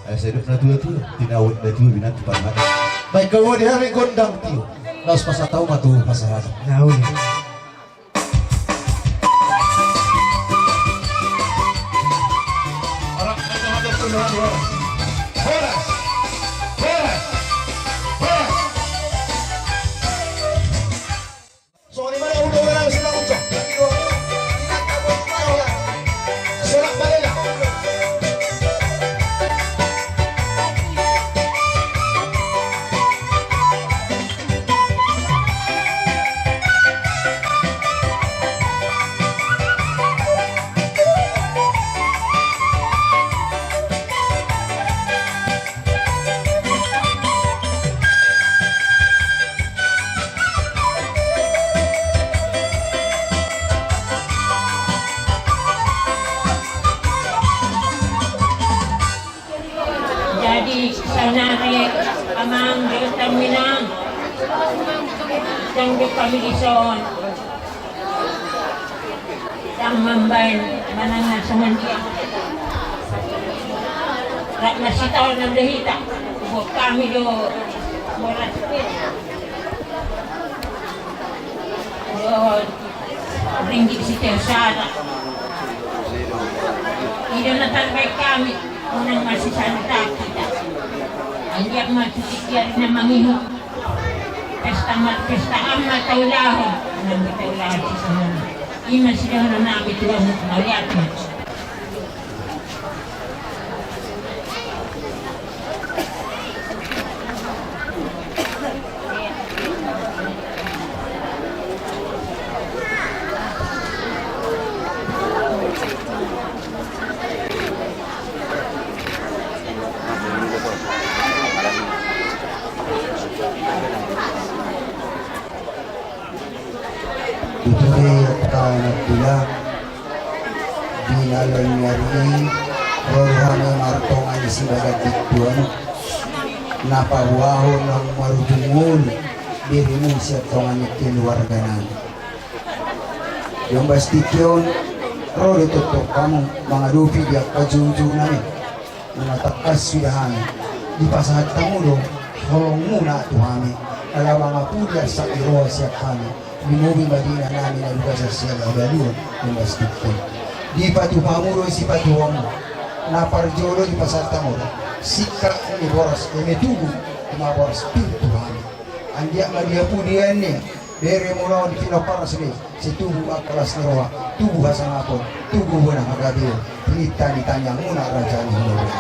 Ai sai dok na tua tu, tinawet na tua binan tu parmata. Baik, kalau di hari gondang tio. Laos pasahat ma tu pasahat. Nauli. Jadi saonari amang dohot inang, dang dok hami dison. Dang mambaen manang na songon dia. Rap marsitaonon do hita. Buat hami do boras pir. Dohot ringgit sitio sada. I do na tarbaen hami. Unang marsisantabi hita. Anggiat ma tu tingki ari na mangihut. Pesta ma, pesta an ma taulahon. Nang taulahon sisongon i ma sidohonon nami tu hamu, mauliate. Tutu do i angka na tulang, di na laho ni ari i, ro do hami martonga ni sibaga tintu on, na paboahon na marujung ngolu, bere muna sian tonga ni keluarga nami. Di ombas tingki on, ro do tongtong hamu mangadopi di angka joujounami. Nunga tangkas suda hami, dipasahat hamu do holongmuna tu hami, ala mangapuli asa i roha sian hami, limobi ma di inanami na di bagasan sian habaluon, ombas tingki on. Dipatupa hamu do sipatupaonmu, na parjolo dipasahat hamu do singkat ni boras, eme tubu, ima boras pir tu hami. Anggiat ma di hapudian ni beremon on, di pinomparna sude, sai tubu angka las ni roha, tubu hasangapon, tubu bona hagabeon, tininta ni tangiangmuna raja ni hulahula.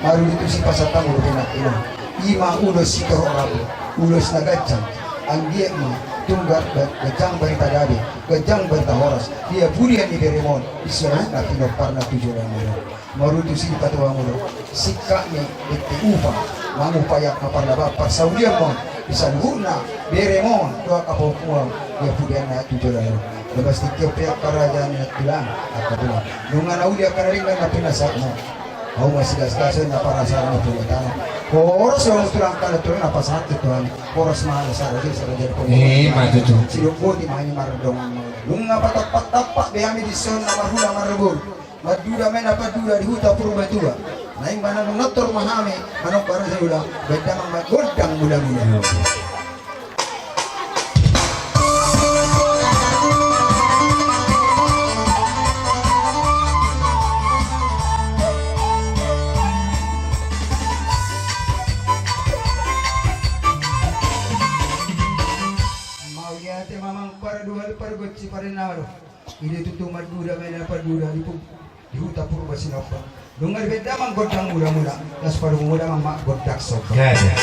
Maruli tusi pasahat hamu dope nangkin on. I ma ulos sitorop rambu, ulos na ganjang. Anggiat ma tung ga-, ga-, ganjang barita gabe, ganjang barita horas di hapudian ni beremon on, di saluhutna pinomparna tu joloan on. Maruli tusi dipatupa hamu do singkat ni dengke upa, mangupayakhon parlaba-, parsaulian ma on di saluhutna beremon on, dohot angka pahompu on di hapudianna tu joloan on. Laos dengke upa angka raja ni tulang, angka tulang. Nunga na uli angka na denggan na pinasahatmu. Hamu ma sigasgas na parasar ni pungutana. Horas do hamu tulang, angka na tulang na pasahat tu Tuhan. Horas ma na saraja, saraja ni pungutana. Eh, ma tutu. Sidok boti ma hami mardongan. Nunga patampak-tampak be hami dison na marhula marboru. Marduda ma na panduda di huta Purbatua. Naeng manang nontor ma hami, manang barang saluda, baen damang ma gondang mula-mula. Mauliate ma amang, paraduhal, pargonsi, parinawalo. I do tutu marduda ma na panduda di pu-, di huta Purba Sinombang. Nunga dibaen damang gondang mula-mula, laos padomu damang ma gondang sombang. Ya, ya.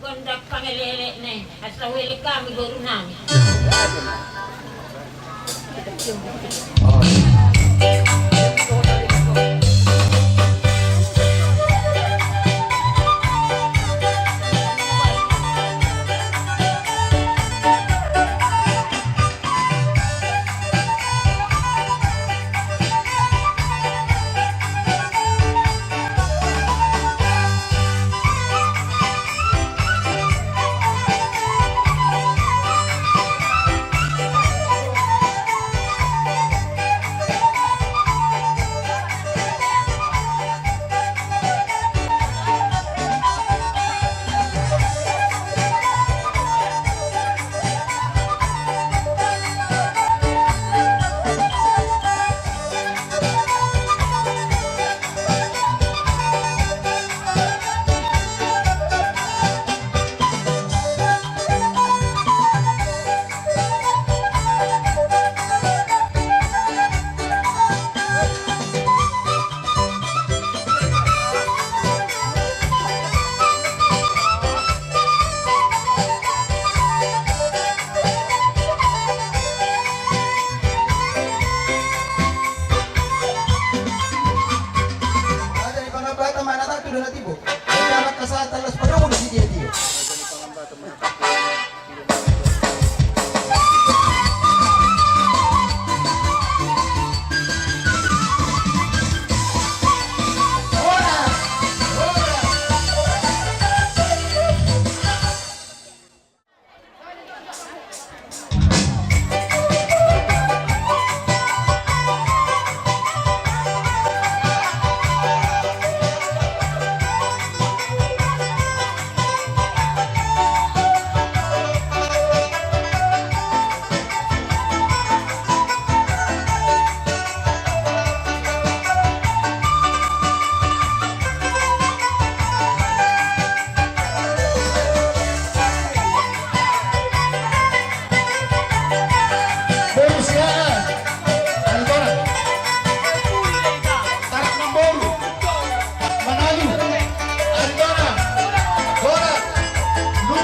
Gondang pangelek-elek na i, asa huelek hami boru nami.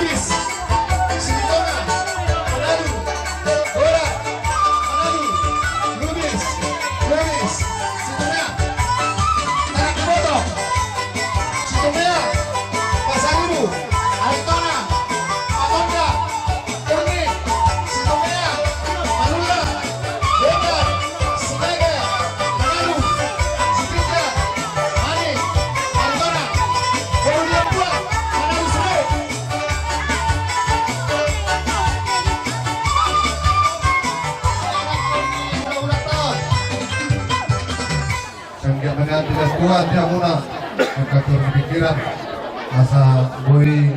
Lubis, Silitonga, Manado, Gora, Manado, Lubis, Lubis, Silitonga, Tanah Kuboto, Sitombea, Pasaribu, Aritona, Matonda, Toni, Sitombea, Manula, Beta, Sinaga, Manado, Sipinda, Mani, Aritona, Bolu Diambua, Manado Sule. Sanggiat mangati das tua di hamuna, angka pikiran, asa boi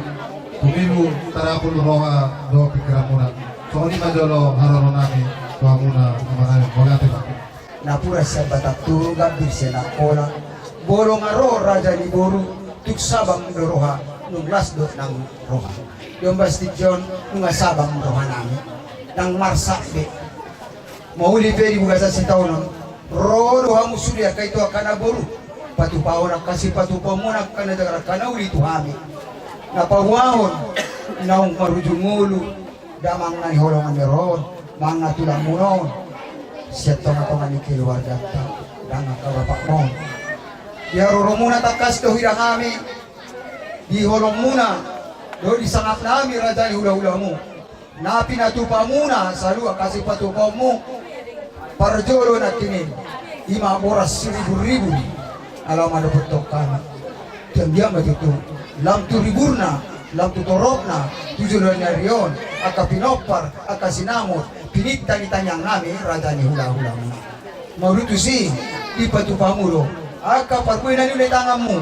tumibu tarapul roha dohot pikiranmuna. Songon i ma jolo haroro nami tu hamuna, amang nami, mauliate ma. Napuran sian Batak Toru, gambir sian Angkola. Molo nga ro raja ni boru, tung sabam do roha, nunga las do nang roha. Di ombas tingki on, nunga sabam roha nami. Ndang marsak be. Mauli pe di bagasan sitaonon. Ro do hamu sude angka ito angka na boru. Patupahon angka sipatupaonmuna angka na jagar angka na uli tu hami. Na paboahon, naung marujung ngolu. Damang na niholongan ni roha on, manang na tulangmuna on, sian tongatonga ni keluarganta, ndang angka bapakmuna on. Di haroromuna tangkas do hurang hami, di holongmuna, dohot di sangap nami raja ni hulahulamu. Na pinatupamuna, saluhut angka sipatupaonmu, parjolo nangkining, i ma boras siriburibu, na laho mandopothon hami. Diam-diam ma tutu, lam tu riburna, lam tu toropna, tu joloan ni ari on, angka pinompar, angka sinamot, pininta ni tangiang nami, raja ni hulahulamu. Mauliate tusi, dipatupa hamu do angka parbue na niula ni tanganmu.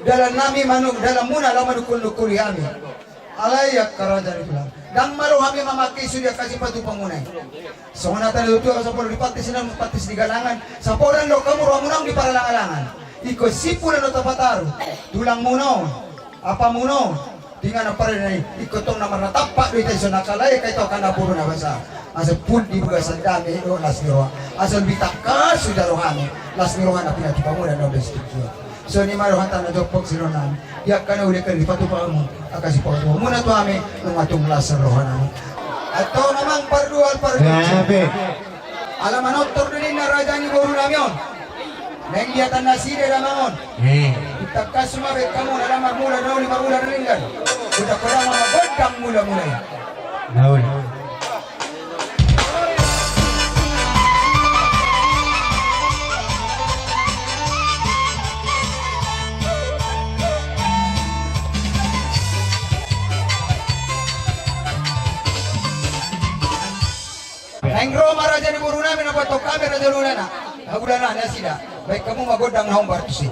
Dalan nami manu, dalanmuna laho manungkul-nungkuli hami. Alai angka raja ni tulang, ndang malo hami mamangke sude angka sipatupamuna i. Songon hata ni natuatua, sapola di pantis, na pantis di galangan, sapola do hamu rohamuna di paralangalangan. Ingkon simpul do tapataru, tulangmuna on, apamuna on, di inganan pardenggan i, ingkon tong na marnatampak do hita dison, angka lae, angka ito, angka na boru na basa. Asa pun di bagasan dame dohot las ni roha, asa lebih tangkas sude rohami, las ni roha na pinatupamuna na ombas tingki on. Songon i ma rohanta na jompok siroha nami. Di angka na uli, angka dipatupa hamu, angka sipatupaonmuna tu hami, nunga tung las roha nami. Antong amang pardual pargonsi. Gabe. Ala manortor do ninna raja ni boru nami on. Naeng liatan nasida damang on. Eh. Tangkas ma baen hamu, ala marmula na uli, marmula na denggan. Godang godang ma gondang mulamula i. Nauli. Naeng ro ma raja ni boru nami, na patok kami raja ni hulahula, hulahula nasida. Baen hamu ma gondang na hombar tusi.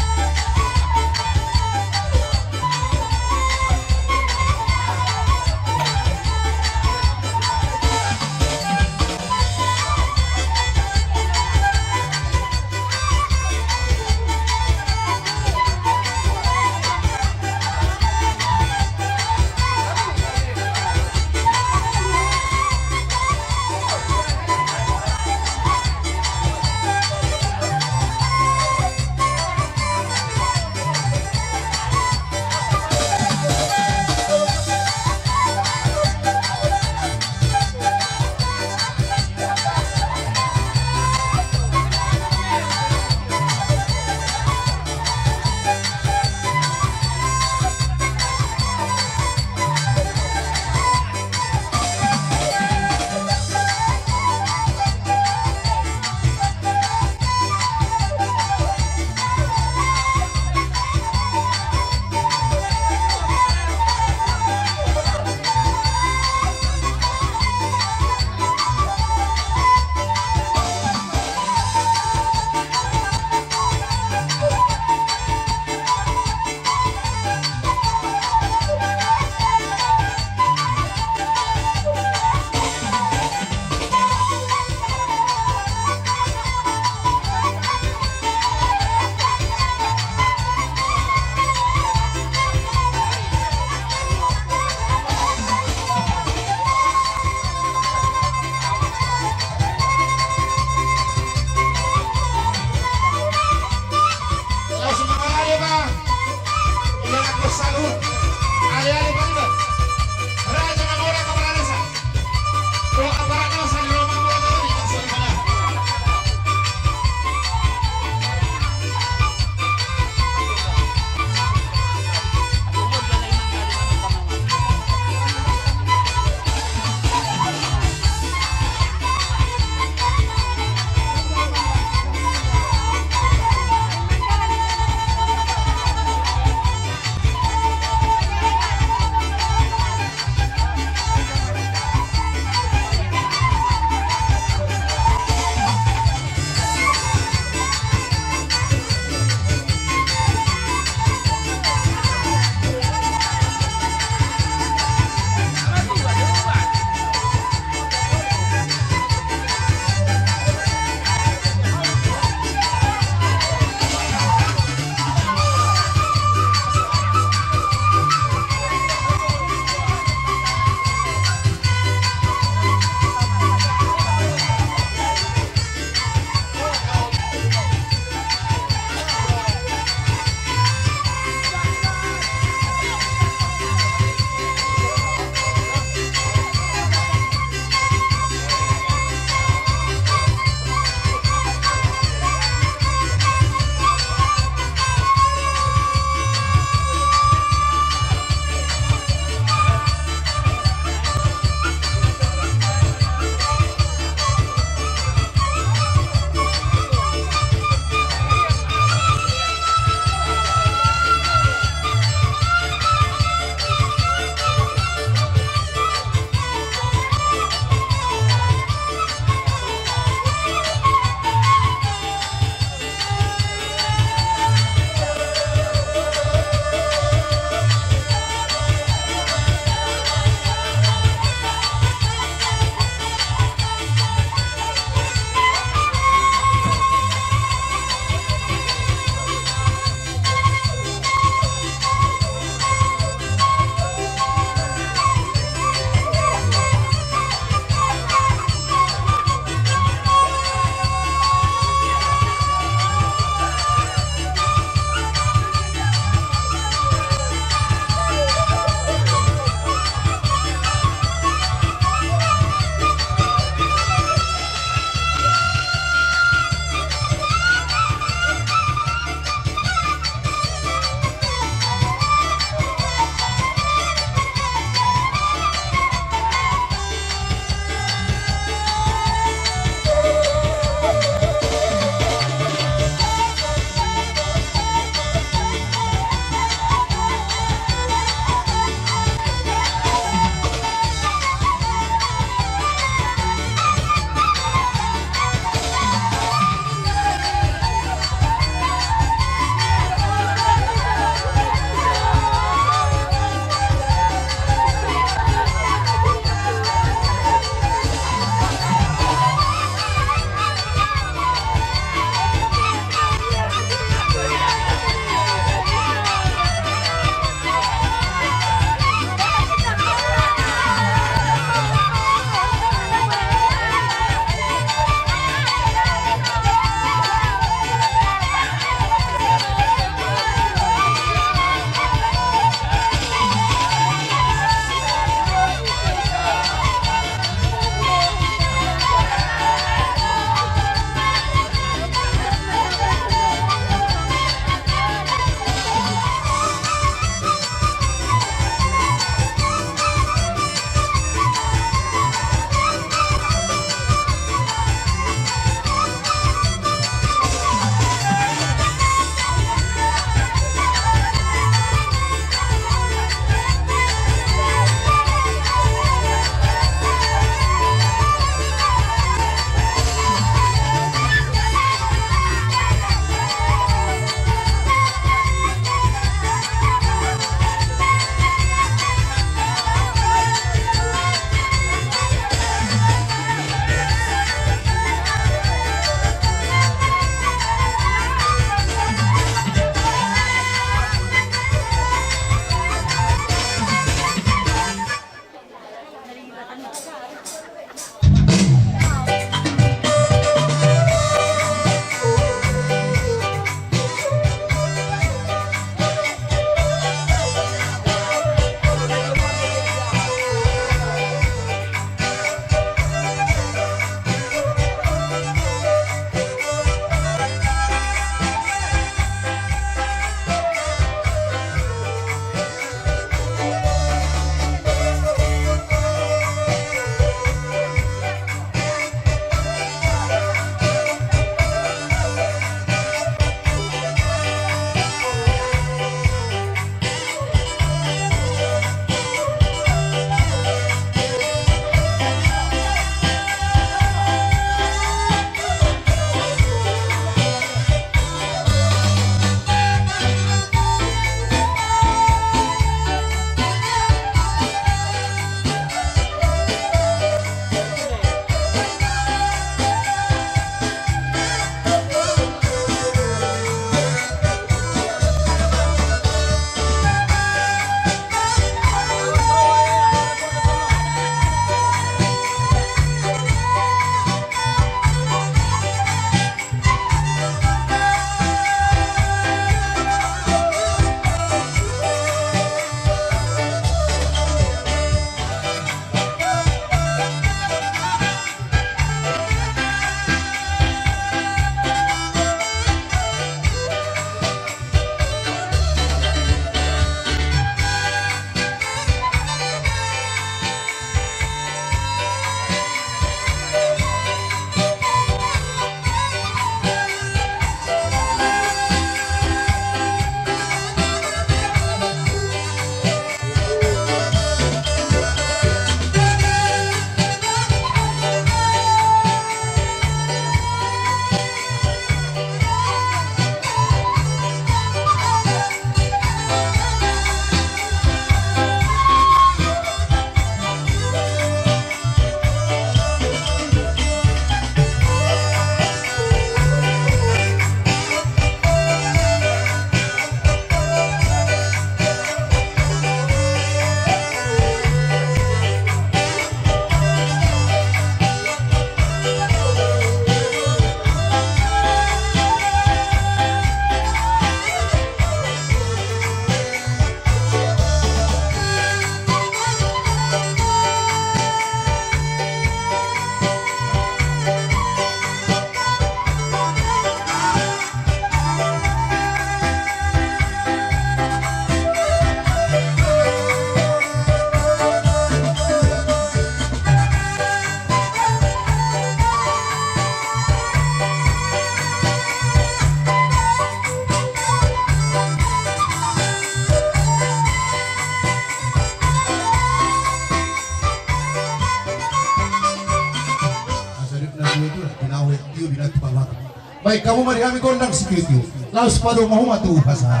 Baik, hamu ma di hami gondang sikit, laos padomu ma tu pasahat.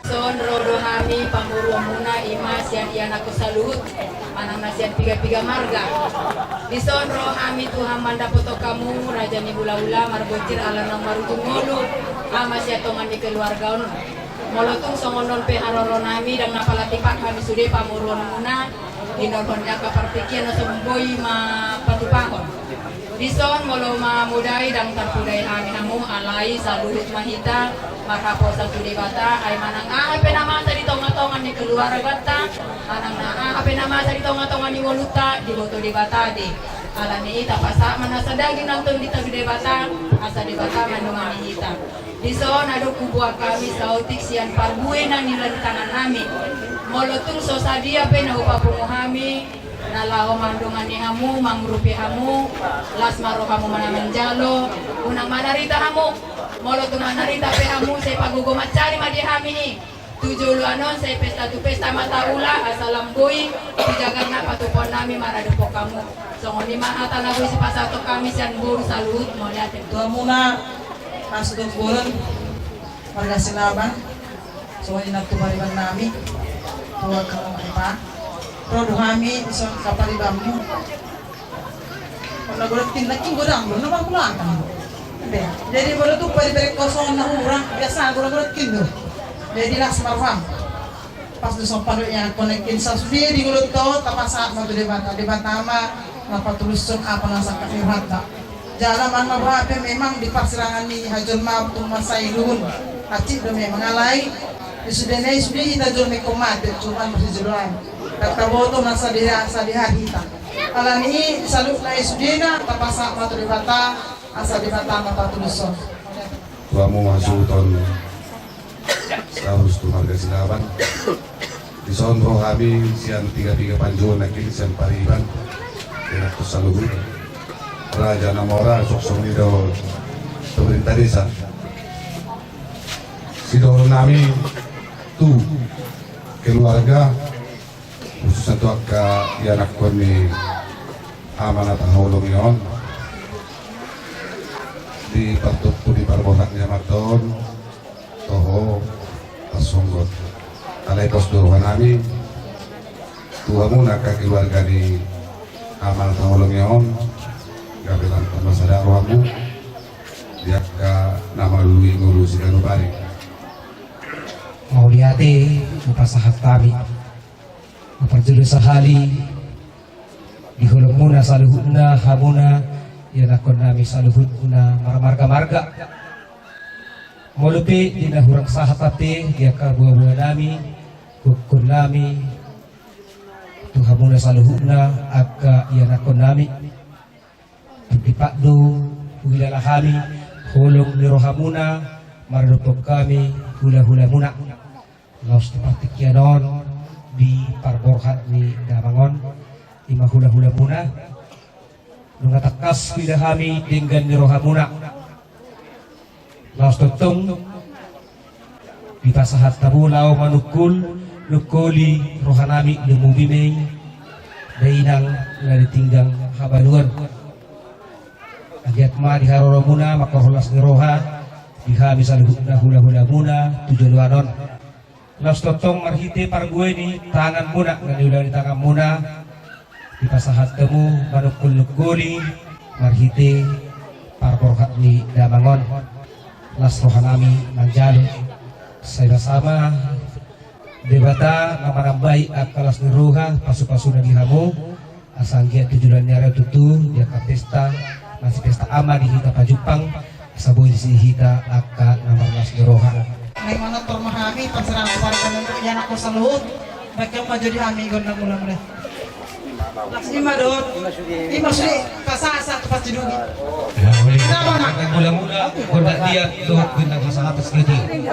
Dison ro do hami pamoruonmuna, i ma sian ianakhon saluhut manang na sian piga-piga marga. Dison ro hami Tuhan mandapothon hamu, raja ni hulahula, marbonsir ala naung marujung ngolu, ama sian tonga ni keluarga on. Molo tung songon on pe haroronami, ndang na pala tipak hami sude pamoruonmuna, hinorhon ni angka partingkian na so boi mapatupahon. Dison molo mamodai ndang tarpodai hami hamu, alai saluhut ma hita marhaposan tu Debata, ai manang aha pe na masa di tonga-tonga ni keluarganta, manang na aha pe na masa di tonga-tonga ni ngolunta, diboto Debata do i. Alani i tapasahat ma nasa daging nang tondi tu Debata, asa Debata mandongani hita. Dison adong huboan hami saotik sian parbue na niula ni tangannami. Molo tung so sadia pe na hupapungu hami, na laho mandongani hamu, mangurupi hamu, las ma rohamu manang manjalo, unang manarita hamu. Molo tung manarita pe hamu, sai pagogo mansari ma di hami i. Tu joloan on sai pesta tu pesta ma taula, asa lam boi tu jagar na patupaonnami maradophon hamu. Songon i ma hata na boi sipasahaton hami sian boru saluhut, mauliate. Tu hamuna, na sudah bolon, marga Silaban, songon i nang tu paribannami, tu angka na mariba. Ro do hami dison kaparibanmu. Olo godang kin, na kin godang do, na margulangkan do. Jadi molo tung pariban kosongon na hurang, biasa godang-godang kin do. Jadi las ma roham. Pas do sompa do ianakhon nangkin sasude di ngolunta on, tapasahat ma tu Debata, Debata ma na patulushon apa na sangkap ni rohanta. Jala manang na boha pe memang di parsirangan ni hajolmaon tung mansai luhut. Hansit do memang, alai di sudena i sude hita jolma ingkon mate, cuman marsijoloan. Ndang taboto na sadihari, sadihari hita. Alani i saluhutna i sudena tapasahat ma tu Debata, asa Debata ma patulushon. Tu hamu hasuhuton saurus tu marga Silaban. Dison ro hami sian piga-piga panjua nangkin sian pariban. Ianakhon saluhut, raja na mora, songon i do pemerintah desa. Sidohononnami tu keluarga, khususna tu angka ianakhon ni ama na tahaholongi on, di partumpu di parborhat ni amanta on, toho, tarsonggot. Alai pos do rohanami tu hamuna angka keluarga ni ama na tahaholongi on, gabe lam tamba sada rohamu di angka na malului ngolu siganup ari. Mauliate hupasahat hami. Parjolo sahali di holongmuna saluhutna, hamuna ianakhonnami saluhutna marmarga-marga. Molo pe di na hurang sahat ate di angka boaboanami, gokhonnami, tu hamuna saluhutna angka ianakhonnami. Tung dipat do huhilala hami holong ni rohamuna maradophon hami hulahulamuna. Laos tu partingkian on di parborhat ni damang on, i ma hulahulamuna, nunga tangkas huida hami denggan ni rohamuna. Laos tongtong dipasahat hamu laho manungkul, nungkuli rohanami, lumobi ma i dainang na di tinggang habaluon. Anggiat ma di haroromuna mangkorhon las ni roha di hami saluhutna hulahulamuna tu joloan on. Laos tongtong marhite parbue ni tanganmuna na niula ni tanganmuna, Dipasahat hamu manungkun-nungkuni marhite parborhat ni damang on. Las rohanami manjalo, sai basama Debata na manambai angka las ni roha, pasu-pasuna di hamu, asa anggiat tu joloan ni ari on tutu di angka pesta, masipesta ama di hita pajumpang, asa boi disi hita angka na marlas ni roha. Naeng manortor ma hami parserahan tu paruparan tu ianakhon saluhut. Bahen ma jo di hami gondang mula-mula. Ima do. Ima sude pasahat-sahat tu pasidungi. Ya, boleh. Mula-mula gondang dia dohot gondang pasahat tu pasidungi.